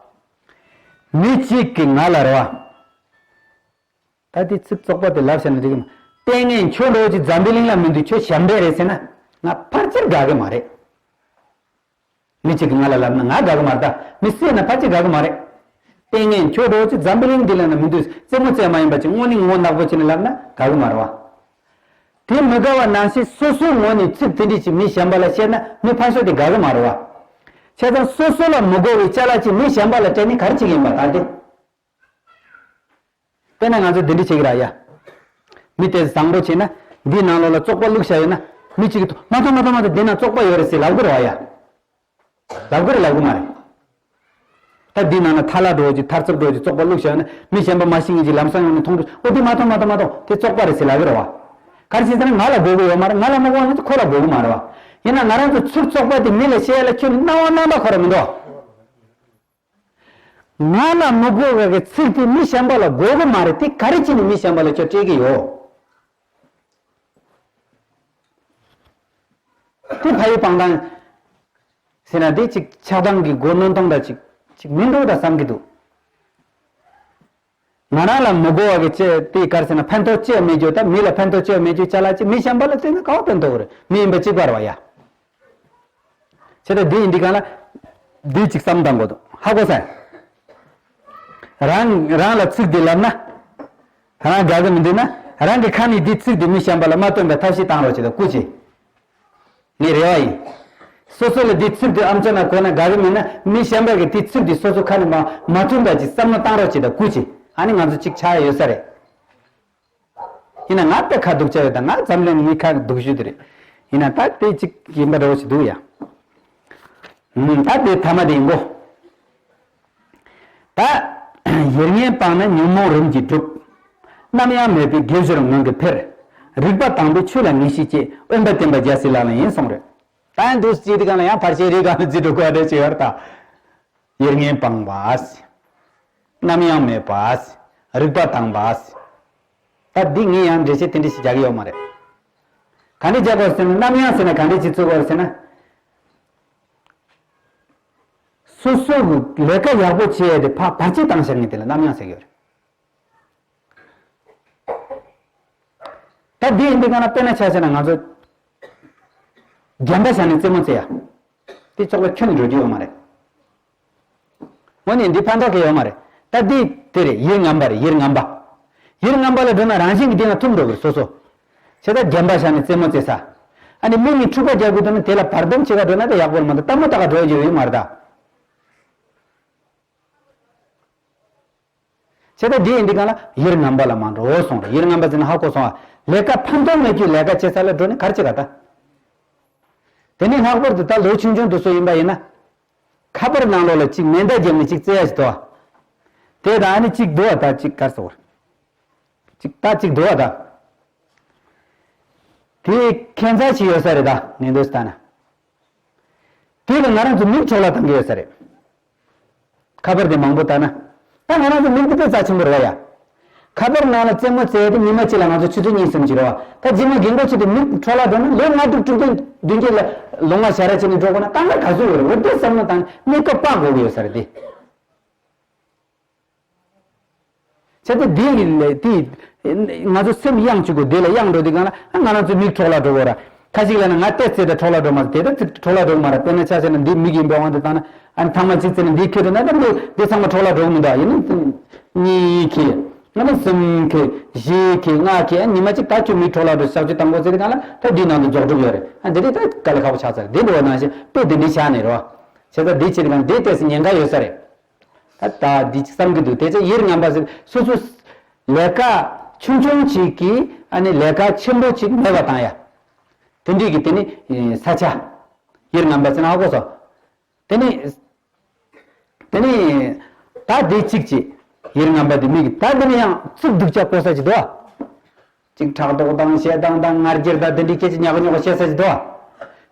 མི་གཅིག་གིས་ང་ལ་རེད་བ། ད་དེ་ཚིག་བཙོག་པ་དེ་ལབ་བྱས་ན་འགྲིག་གི་མ། ལྟས་ངན་ཁྱོད་འདྲ་བོ་ཅིག་འཛམ་བུའི་གླིང་ལ་མི་འདུག་ཁྱོད་ཞབས་འདྲེན་རེད་ཟེར་ན་ང་ཕལ་ཆེར་དགའ་གི་མ་རེད། མི་གཅིག་གིས་ང་ལ་ལབ་ན་ང་དགའ་གི་མ་རེད། ད་མི་བསད་ན་ཕལ་ཆེར་དགའ་གི་མ་རེད། ལྟས་ངན་ཁྱོད་འདྲ་བོ་ཅིག་འཛམ་བུའི་གླིང་འདི་ལ་ན་མི་འདུག་རྩེད་མོ་རྩེ་མ་ཡིན་པ་ཅིག་དངོས་གནས་ངོ་ནག་པོ་བྱས་ནས་ལབ་ན་དགའ་གི་མ་རེད་བ། དེ་མི་དགའ་བ་ནང་བཞིན་སོ་སོའི་ངོས་ནས་ཚིག་དེ་འདྲ་ཅིག་མི་གཞན་པ་ལ་བཤད་ན་མི་ཕར་ཕྱོགས་དེ་དགའ་གི་མ་རེད་བ། བྱས་ཙང་སོ་སོ་ལ་མི་དགའ་བའི་ཅ་ལག་ཅིག་མི་གཞན་པ་ལ་སྤྲད་ནས་ག་རེ་བྱེད་ཀྱི་ཡིན་པ་ད་དེ། དཔེར་ན་ང་ཚོ་འདི་འདྲ་བྱེད་ཀྱི་ར་ཡ། མི་དེ་བཟང་པོ་བྱས་ན་འདིའི་ནང་ལོགས་ལ་བཙོག་པ་བླུགས་བཞག་ཡོད་ན་མི་གཅིག་གིས་མ་མཐོང་མ་མཐོང་མ་མཐོང་འདི་ན་བཙོག་པ་ཡོད་རེད་ཟེར་ལབ་དགོས་རེད་བ་ཡ། ལབ་དགོས་རེད་ལབ་དགོས་མ་རེད། ད་འདི་ནང་ན་ཐལ་བ་འདྲ་བོ་ཅིག་ཐར་ཚབ་འདྲ་བོ་ཅིག་བཙོག་པ་བླུགས་བཞག་ཡོད་ན་མི་གཞན་པ་མ་ཤེས་མཁན་ཅིག་ལམ་སང་ཡོང་ནས་མཐོང་དུས་ཨོ་འདི་མ་མཐོང་མ་མཐོང་མ་མཐོང་དེ་བཙོག་པ་རེད་ཟེར་ལབ་དགོས་རེད་བ། ག་རེ་བྱས་ཟེར་ན་ང་ལ་དགོས་ཀྱི་ཡོད་མ་རེད། ང་ལ་མ་དགོས་པ་ན་ཁོ་ལ་དགོས་ཀྱི་མ་རེད་བ། ཡིན་ན་ང་རང་ཚོ་ཚུར་བཙོག་པ་དེ་མི་ལ་བཤད་ཡ་ལ་ཁྱོད་ནི་སྣང་བ་རྣམ་པ་ཁོ་ར་མི་འདུག་ང་ལ་མི་དགོས་པའི་ཚིག་དེ་མི་གཞན་པ་ལ་དགོས་ཀྱི་མ་རེད། དེ་ག་རེ་བྱས་ནས་མི་གཞན་པ་ལ་ཁྱོད་སྤྲད་ཀྱི་ཡོད། དེ་ཕ་ཡུལ་སྤང་ཐང་ཟེར་ན་དེ་ཅིག་ཆགས་སྡང་གི་སྒོ་གནོན་སྟངས་འདྲ་ཅིག་ཅིག་མི་འགྲོ་འདྲ་བསམ་གྱི་འདུག་ང་རང་ལ་མི་དགོས་པ་གི་ཅི་དེ་ག་རེ་ཟེར་ན་ཕན་ཐོགས་ཅི་ཡང་མེད་རྒྱུ་དང་མི་ལ་ཕན་ཐོགས་ཅི་ཡང་མེད་རྒྱུ་ཅ་ལག་ཅིག་མི་གཞན་པ་ལ་བརྩེས་ན་ག་བ་ཕན་ཐོགས་རེད། མི་ཡིན་པ་གཅིག་པ་རེད་བ་ཡ། བྱས་ཙང་འདི་ཡིན་འདི་གང་ལ། འདི་གཅིག་བསམ་བཏང་དགོས་འདུག་ཧ་གོ་སོང་། རང་རང་ལ་ཚིག་འདི་ལབ་ན། རང་དགའ་གི་མི་འདུག་ན། རང་གི་ཁ་ནས་འདི་ཚིག་འདི་མི་གཞན་པ་ལ་མ་སྟོན་པའི་ཐབས་ཤེས་བཏང་རོགས་བྱེད་དང་སྐུ་མཁྱེན། ངའི་རེ་བ་ཡིན། སོ་སོ་ལ་འདི་ཚིག་འདི་ཨམ་ཅོག་ནང་གོ་ན་དགའ་གི་མེད་ན་མི་གཞན་པ་གིས་འདི་ཚིག་འདི་སོ་སོ་ཁ་ནས་མ་མ་ཐོན་པ་ཅིག་བསམ་བློ་བཏང་རོགས་བྱེད་དང་སྐུ་མཁྱེན། ཨ་ནི་ང་ཚོ་གཅིག་ཆགས་ཡོད་ས་རེད། ཡིན་ན་ང་དཔེ་ཁ་སྡུག་ཅག་ཡོད་ད། ང་འཛམ་གླིང་མི་ཁ་སྡུག་ཤོས་དེ་རེད། ཡིན་ན་ད་དེ་གཅིག་ཡིན་པ་འདྲ་བོ་ཞིག་འདུག་ཡ། ཨུམ། ད་དེ་ཐ་མ་དེ་ཡིན་གོ། ད་ཡིད་ངན་སྤངས་ན་ཉོན་མོངས་རིམ་གྱིས་འགྲུབ། ནམ་ཡང་མེད་པའི་དགེ་སྦྱོར་མངོན་དུ་འཕེལ། རིག་པ་དྭངས་པས་ཆོས་ལ་ངེས་ཤེས་སྐྱེ། དབེན་པ་བསྟེན་པ་རྒྱལ་སྲས་ལག་ལེན་ཡིན་གསུངས་རེད། ད་ཡང་འདུག་སྤྱི་དེ་གང་ལ་ཡང་ཕར་ཕྱིན་རིག་གང་ལ་རྩིས་འགྲོ་དགོས་རེད་ཅེས་ཡོད་རེད་ད། ཡིད་ངན་སྤངས་པ། ནམ་ཡང་མེད་པ། རིག་པ་དྭངས་པ། ད་འདི་ངས་ཡང་འགྲེལ་བཤད་དེ་འདྲ་ཞིག་རྒྱག་གི་ཡོད་མ་རེད། ག་འདྲ་རྒྱག་དགོས་ཟེར་ན་ནམ་ཡང་ཟེར་ན་ག་འདྲ་ཅིག་བརྩི་དགོས་ཟེར་ན། སོ་སོ་གི་ལས་ཀ་ཡག་པོ་བྱེད་ཡས་དེ་ཕར་བར་ཆད་བཏང་བཞག་མཁན་དེ་ལ་ནམ་ཡང་ཟེར་གི་ཡོད་རེད། ད་འདི་ཡིན་འདི་གང་ལ་དཔེར་ན་ཆ་བཞག་ན་ང་ཚོ་རྒན་པ་བཞག་ནས་རྩེད་མོ་རྩེ་ཡ། དེ་ཅོག་ལ་ཁྱོན་ནས་འགྲོ་རྒྱུ་ཡོད་མ་རེད། དངོས་གནས་འདི་ཕན་ཐོགས་ཀྱི་ཡོད་མ་རེད། ད་འདི་དེ་རེད། ཡིད་ངན་པ་རེད། ཡིད་ངན་པ། ཡིད་ངན་པ་ལ་འགྲོ་ན་རང་བཞིན་གྱིས་འདི་ན་ཐུམ་འགྲོ་གི་རེད་སོ་སོ། བྱས་ཙང་རྒན་པ་བཞག་ནས་རྩེད་མོ་རྩེ་ས། ཨ་ནི་མི་གཉིས་འཁྲུག་པ་རྒྱག་དགོས་འདུག་ན་དེ་ལ་བར་འདུམ་བྱེད་ག་འགྲོ་ན་ད་ཡག་པོ་མ་འདུག་སྟབས་མ་བདེ་ག་འགྲོ་རྒྱུ་ཡོད་མ་རེད་ད། བྱས་ཙང་འདི་ཡིན་འདི་གང་ལ་ཡིད་ངན་པ་ལ་མ་འགྲོ་གསུངས་རེད། ཡིད་ངན་པ་ཟེར་ན་ཧ་གོ་སོང་ཨ། ལས་ཀ་ཕན་ཐོགས་མེད་རྒྱུའི་ལས་ཀ་བྱེད་ས་ལ་འགྲོ་ནས་ག་རེ་བྱེད་ག་ད། དེ་ནས་ལྷག་པར་དུ་ད་ལོ་ཆུང་ཆུང་དུ་སུ་ཡིན་པ་ཡིན་ན། ཁ་པར་ནང་ལོགས་ལ་གཅིག་མེ་མདའ་བརྒྱབ་ནས་གཅིག་རྩེ་ཡ་ཞིག་འདུག་ཨ། དེ་དང་ཨ་ནི་གཅིག་འདུག་ཨ། ད་གཅིག་ག་རེ་ཟེར་བ། གཅིག་ད་གཅིག་འདུག་ཨ་ད། དེ་ཁྱད་མཚར་ཞིག་ཡོད་ས་རེད་ད་ངས་འདོད་ལྟ་ན། དེ་ལ་ང་རང་ཚོ་མིག་འཕྲོག་བརླག་བཏང་གི་ཡོད་ས་རེད། ཁ་པར་དེ་མང་པོ་བལྟས་ན། ད་ང་རང་ཚོ་མིག་དེ་དཔེ་རྩ་ཆེན་པོ་རེད་བ་ཡ། ཁ་པར་ནང་ལ་རྩེད་མོ་རྩེ་ཡ་དེ་ཉི་མ་གཅིག་ལ་ང་ཚོ་ཆུ་ཚོད་གཉིས་གསུམ་ཅིག་རེད་བ། ད་རྗེས་མ་རྒན་གོག་ཆེ་དེ་མིག་འཕྲོག་བརླག་འགྲོ་ན་ལོ་ལྔ་དྲུག་དྲུག་བདུན་བདུན་བརྒྱད་ལ་ལོང་བ་ཞ་ར་བྱས་ནས་འགྲོ་དགོས་ན་དཀའ་ངལ་ག་ཚོད་ཡོད་རེད། འོ་དེ་བསམ་བློ་བཏང་ནས་གནས་སྐབས་སྤར་དགོས་ཀྱི་ཡོད་ས་རེད་དེ། བྱས་ཙང་འདི་ཡི་ལས་དེ་ང་ཚོ་སེམས་གཡེང་བཅུག་དགོས། འདི་ལ་གཡེང་འགྲོ་དུས་སྒང་ལ་ང་རང་ཚོའི་མིག་འཕྲོག་བརླག་འགྲོ་གི་ཡོད་ར། ཁ་ཅིག་ལ་ནི་ང་ལྟས་ཚེ་ད་འཕྲོག་བརླག་འགྲོ་མ་རེད། དེ་ད་ཚིག་འཕྲོག་བརླག་འགྲོ་གི་མ་རེད། དཔེར་ན་ཆ་བཞག་ན་འདི་མིག་ཡིན་པའི་དབང་དུ་བཏང་ན་ཨ་ནི་ཐེངས་མ་གཅིག་ཚེ་ནི་འདི་ཁྱེར་འགྲོ་ན་ད་འདི་འདི་ཚང་མ་འཕྲོག་བརླག་འགྲོ་གི་མི་འདུག་ཡིན་ནི་གཉིས་ཁེ་ང་ནི་གསུམ་ཁེ་བཞི་ཁེ་ལྔ་ཁེ་ཨ་ཉི་མ་གཅིག་ད་ཁྱོད་མིག་འཕྲོག་བརླག་འགྲོ་གཤག་བཅོས་བཏང་དགོས་ཚེ་དེ་སྒང་ལ་ད་འདི་ནང་དུ་འཇོག་གྲབས་ཡོད་རེད། ཨ་འདི་རེད་ད་དཀའ་ལས་ཁག་པོ་ཆགས་ཚར་རེད། འདི་འགྲོ་བ་ནང་བཞིན་དཔེ་འདི་འདྲའི་ཆགས་ནས་རེད་བ། བྱས་ཙང་འདི་བྱེད་དུས་སྒང་འདི་ལྟས་སུ་ཉེན་ཁ་ཡོད་ས་རེད། ད་ད་འདི་ཅིག་བསམ་གྱི་འདུག་དེ་ཚེ་ཡིད་ངན་པ་ཟེར་སོ་སོ་ལས་ཀ་ཆུང་ཆུང་ཅིག་གིས་ཨ་ནི་ལས་ཀ་ཆེན་པོ་ཅིག་མེད་པ་བཏང་ཡ། དེ་འདྲའི་གི་དེ་ནི་ས་ཆ། ཡིད་ངན་པ་ཟེར་ན་ཧ་གོ་སོང་། དེ་ནི་དེ་ནི་ད་འདི་གཅིག་ཅིག་ཡིད་ངན་པ་དེ་མིག་གི་ད་དེ་ནི་ཡང་ཚིག་སྡུག་ཅག་གོ་ས་ཅིག་འདུག་ཨ། ཅིག་ཕྲག་དོག་དང་ཞེ་སྡང་དང་ང་རྒྱལ་དང་དེ་འདྲའི་སྐད་ཆ་ཉག་ཉོག་བཤད་ས་ཅིག་འདུག་ཨ།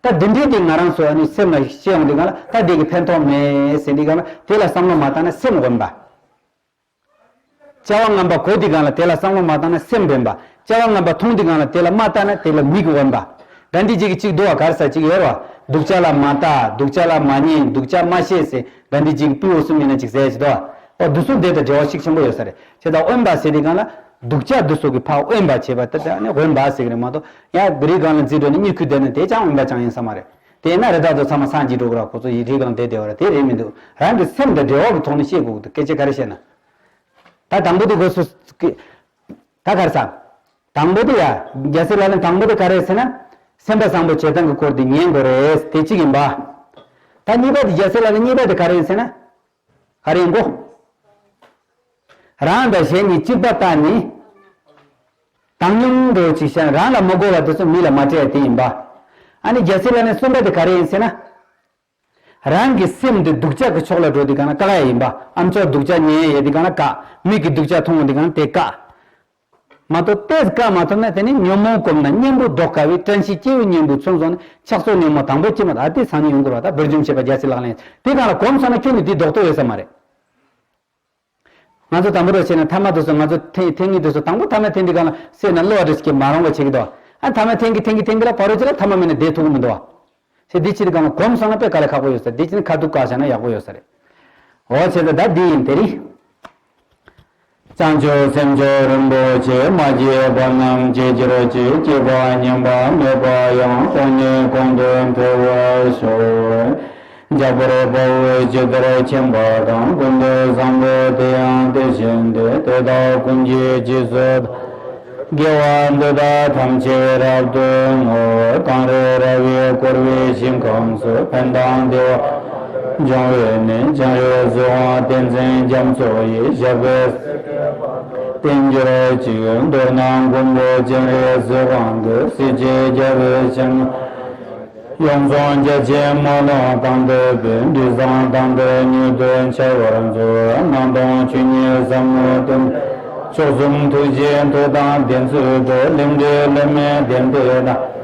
ད་དེ་འདྲའི་དེ་ང་རང་ཚོ་ཨ་ནི་སེམས་ལ་ཤེས་ཡོང་དུས་སྒང་ལ་ད་དེ་གི་ཕན་ཐོགས་མེད་ཟེར་དུས་སྒང་ལ་དེ་ལ་བསམ་བློ་མ་བཏང་ན་སེམས་དབེན་པ། བྱ་བ་ངན་པ་གོ་དུས་སྒང་ལ་དེ་ལ་བསམ་བློ་མ་བཏང་ན་སེམས་དབེན་པ། བྱ་བ་ངན་པ་མཐོང་དུས་སྒང་ལ་དེ་ལ་མ་བལྟ་ན་དེ་ལ་མིག་དབེན་པ། ག་འདི་ཅིག་གི་ཅིག་འདུག་བ། ག་རེ་ཟེར་ཅིག་ཡོད་རེད་བ། སྡུག་ཅག་ལ་མ་བལྟ། སྡུག་ཅག་ལ་མ་ཉན། སྡུག་ཅག་མ་བཤད་ཟེར་ག་འདི་ཅིག་སྤྲེའུ་གསུམ་ཡིན་ན་ཅིག་ཟེར་ཅིག་འདུག་བ། འོ་འདི་ཚོ་དེ་དང་འབྲེལ་བ་ཤུགས་ཆེན་པོ་ཡོད་ས་རེད། བྱས་ཙང་དབེན་པ་ཟེར་དུས་སྒང་ལ་སྡུག་ཅག་འདི་ཚོ་གི་ཕར་དབེན་པ་བྱེད་པ་དེ་ལ་ནི་དབེན་པ་ཟེར་གི་རེད་མ་གཏོགས་ཡང་རི་སྒང་ལ་འཛེགས་འགྲོ་ནས་གཉིད་ཁུག་བསྡད་ན་དེ་ཅང་དབེན་པ་ཅང་ཡིན་ས་མ་རེད། དེ་ཡིན་ན་རི་དྭགས་ཚོ་ཚང་མ་སངས་རྒྱས་འགྲོ་གི་རེད། ཁོ་ཚོ་ཡི་རི་སྒང་བསྡད་བསྡད་པ་རེད། དེ་རེད་མི་འདུག་རང་གི་སེམས་དང་འབྲེལ་བ་གི་ཐོག་ནས་བཤད་དགོས་ཀྱི་འདུག་སྐད་ཆ་ག་རེ་བཤད་ན། ད་དང་པོ་དེ་གོ་སོ། ད་ག་རེ་ཟ། དང་པོ་དེ་ཡ། རྒྱལ་སྲས་ལག་ལེན་དང་པོ་དེ་ག་རེ་ཟེར་ན། སེམས་དཔའ་བཟང་པོ་བྱེད་སྟངས་ཀྱི་སྐོར་དེ་ཉན་དགོས་རེད། དེ་གཅིག་ཡིན་པ། ད་གཉིས་པ་དེ་རྒྱལ་སྲས་ལག་ལེན་གཉིས་པ་དེ་ག་རེ་ཡིན་ཟེར་ན། ག་རེ་ཡིན་གོ། རང་དང་གཞན་གཉིས་གཅིག་པ་ལྟ་ནས། བཏང་སྙོམས་འདྲ་བོ་ཅིག་བྱས་ན་རང་ལ་མི་དགོས་པ་དེ་ཚོ་མི་ལ་མ་སྤྲད་དེ་ཡིན་པ། ཨ་ནི་རྒྱལ་སྲས་ལག་ལེན་གསུམ་པ་དེ་ག་རེ་ཡིན་ཟེར་ན། རང་གི་སེམས་འདི་སྡུག་ཅག་གི་ཕྱོགས་ལ་འགྲོ་དུས་སྒང་ལ་བཀག་ཡ་ཡིན་པ། ཨམ་ཅོག་སྡུག་ཅག་ཉན་ཡ་ཡོད་དུས་སྒང་ལ་བཀག་མིག་གིས་སྡུག་ཅག་མཐོང་ཡོང་དུས་སྒང་ལ་དེ་བཀག་མ་གཏོགས་ཏོག་ཙམ་བཀག་མ་ཐུབ་ན་དེ་ནི་ཉོན་མོངས་གོམས་ན་གཉེན་པོ་ལྡོག་དཀའ་བས། དྲན་ཤེས་སྐྱེ་བོའི་གཉེན་པོས་མཚོན་སོང་ནས། ཕྱག་སོར་ཉོན་མོངས་དང་པོ་སྐྱེས་མ་ཐག་ཨ་དེ་སང་ཉིན་ཡོང་དགོས་ར། ད་བོད་རྒྱུན་ཆད་པ་རྒྱལ་སྲས་ལག་ལེན་དེ་སྒང་ལ་གོམས་སོང་ན་ཁྱོད་ནི་དེ་ལྡོག་ཐུབ་ཡོད་ས་མ་རེད། ང་ཚོ་དང་པོ་རུ་བྱས་ན་ཐ་མ་དེ་ཚོ་ང་ཚོ་འཐེན་འཐེན་གྱི་དེ་ཚོ་དང་པོ་ཐ་མ་འཐེན་དུས་སྒང་ལ་སེམས་ནང་བློ་བ་འདྲ་ཞིག་གིས་མ་རུང་བ་བྱེད་ཀྱི་འདུག་ཨ་ཐ་མ་འཐེན་གྱི་འཐེན་གྱི་འཐེན་གྱི་ལ་བར་རུ་ཅི་ལ་ཐ་མ་མེད་ན་བསྡད་ཐུབ་ཀྱི་མི་འདུག་བ། ཞེས་འདི་ཕྱིར་གང་གོམས་སོང་ན་དཔེ་དཀའ་ལས་ཁག་པོ་ཡོད་ས། འདི་ཕྱིར་ཁ་ཐུག་བཀག་བཞག་ན་ཡག་པོ་ཡོད་ས་རེད། འོ་བྱས་ཙང་ད་འདི་ཡིན་དེ་རིང་། བྱང་ཆུབ་སེམས་མཆོག་རིན་པོ་ཆེ། མ་སྐྱེས་པ་རྣམས་སྐྱེ་གྱུར་ཅིག་སྐྱེས་པ་ཉམས་པ་མེད་པ་ཡང་། གོང་ནས་གོང་དུ་འཕེལ་བར་ཤོག་འཇམ་དཔལ་དཔའ་བོས་ཇི་ལྟར་མཁྱེན་པ་དང་། ཀུན་ཏུ་བཟང་པོ་དེ་ཡང་དེ་བཞིན་ཏེ། དེ་དག་ཀུན་གྱི་རྗེས་སུ་བདག་དགེ་བ་འདི་དག་ཐམས་ཅད་རབ་ཏུ་བསྔོ། གངས་རི་ར་བས་བསྐོར་བའི་ཞིང་ཁམས་སུ། ཕན་དང་བདེ་བ་འབྱུང་བའི་གནས། སྤྱན་རས་གཟིགས་དབང་བསྟན་འཛིན་རྒྱ་མཚོ་ཡི། ཞབས་པད་བརྟན་གྱུར་ཅིག་མདོར་ན་མགོན་པོ་སྤྱན་རས་གཟིགས་དབང་གི། སྲས་བཅས་རྒྱལ་བའི་ཞལ། ཡོངས་བཟུང་རྒྱ་ཆེན་སྨོན་ལམ་གང་དེ་འབད། དྲི་བཟང་དང་ལྡན་མྱུར་དུ་འཆར་བར་མཛོད། སྣང་སྟོང་ཆོས་ཉིད་ཟབ་མོ་སྟོན། མཆོག་གསུམ་ཐུགས་རྗེའི་མཐུ་དང་ལྡན་ཚུལ་དུ། ལས་འབྲས་ལས་མེད་ལྡན་པའི་ལམ།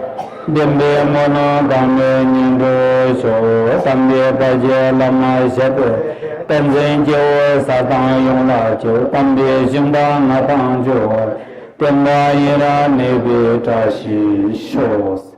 བདེན་པའི་སྨོན་ལམ་གང་མེད་ཉན་འགྲོ་ཤོག་དམ་པའི་བར་གྱི་བླ་མ་ཞབས་པད། བསྟན་འཛིན་སྐྱེ་བོ་ས་དང་ཡོངས་ལ་སྐྱོབ། དམ་པའི་ཞིང་པ་ང་དང་འབྱོར་བར། བསྟན་པ་ཡུན་རིང་གནས་པའི་བཀྲ་ཤིས་ཤོག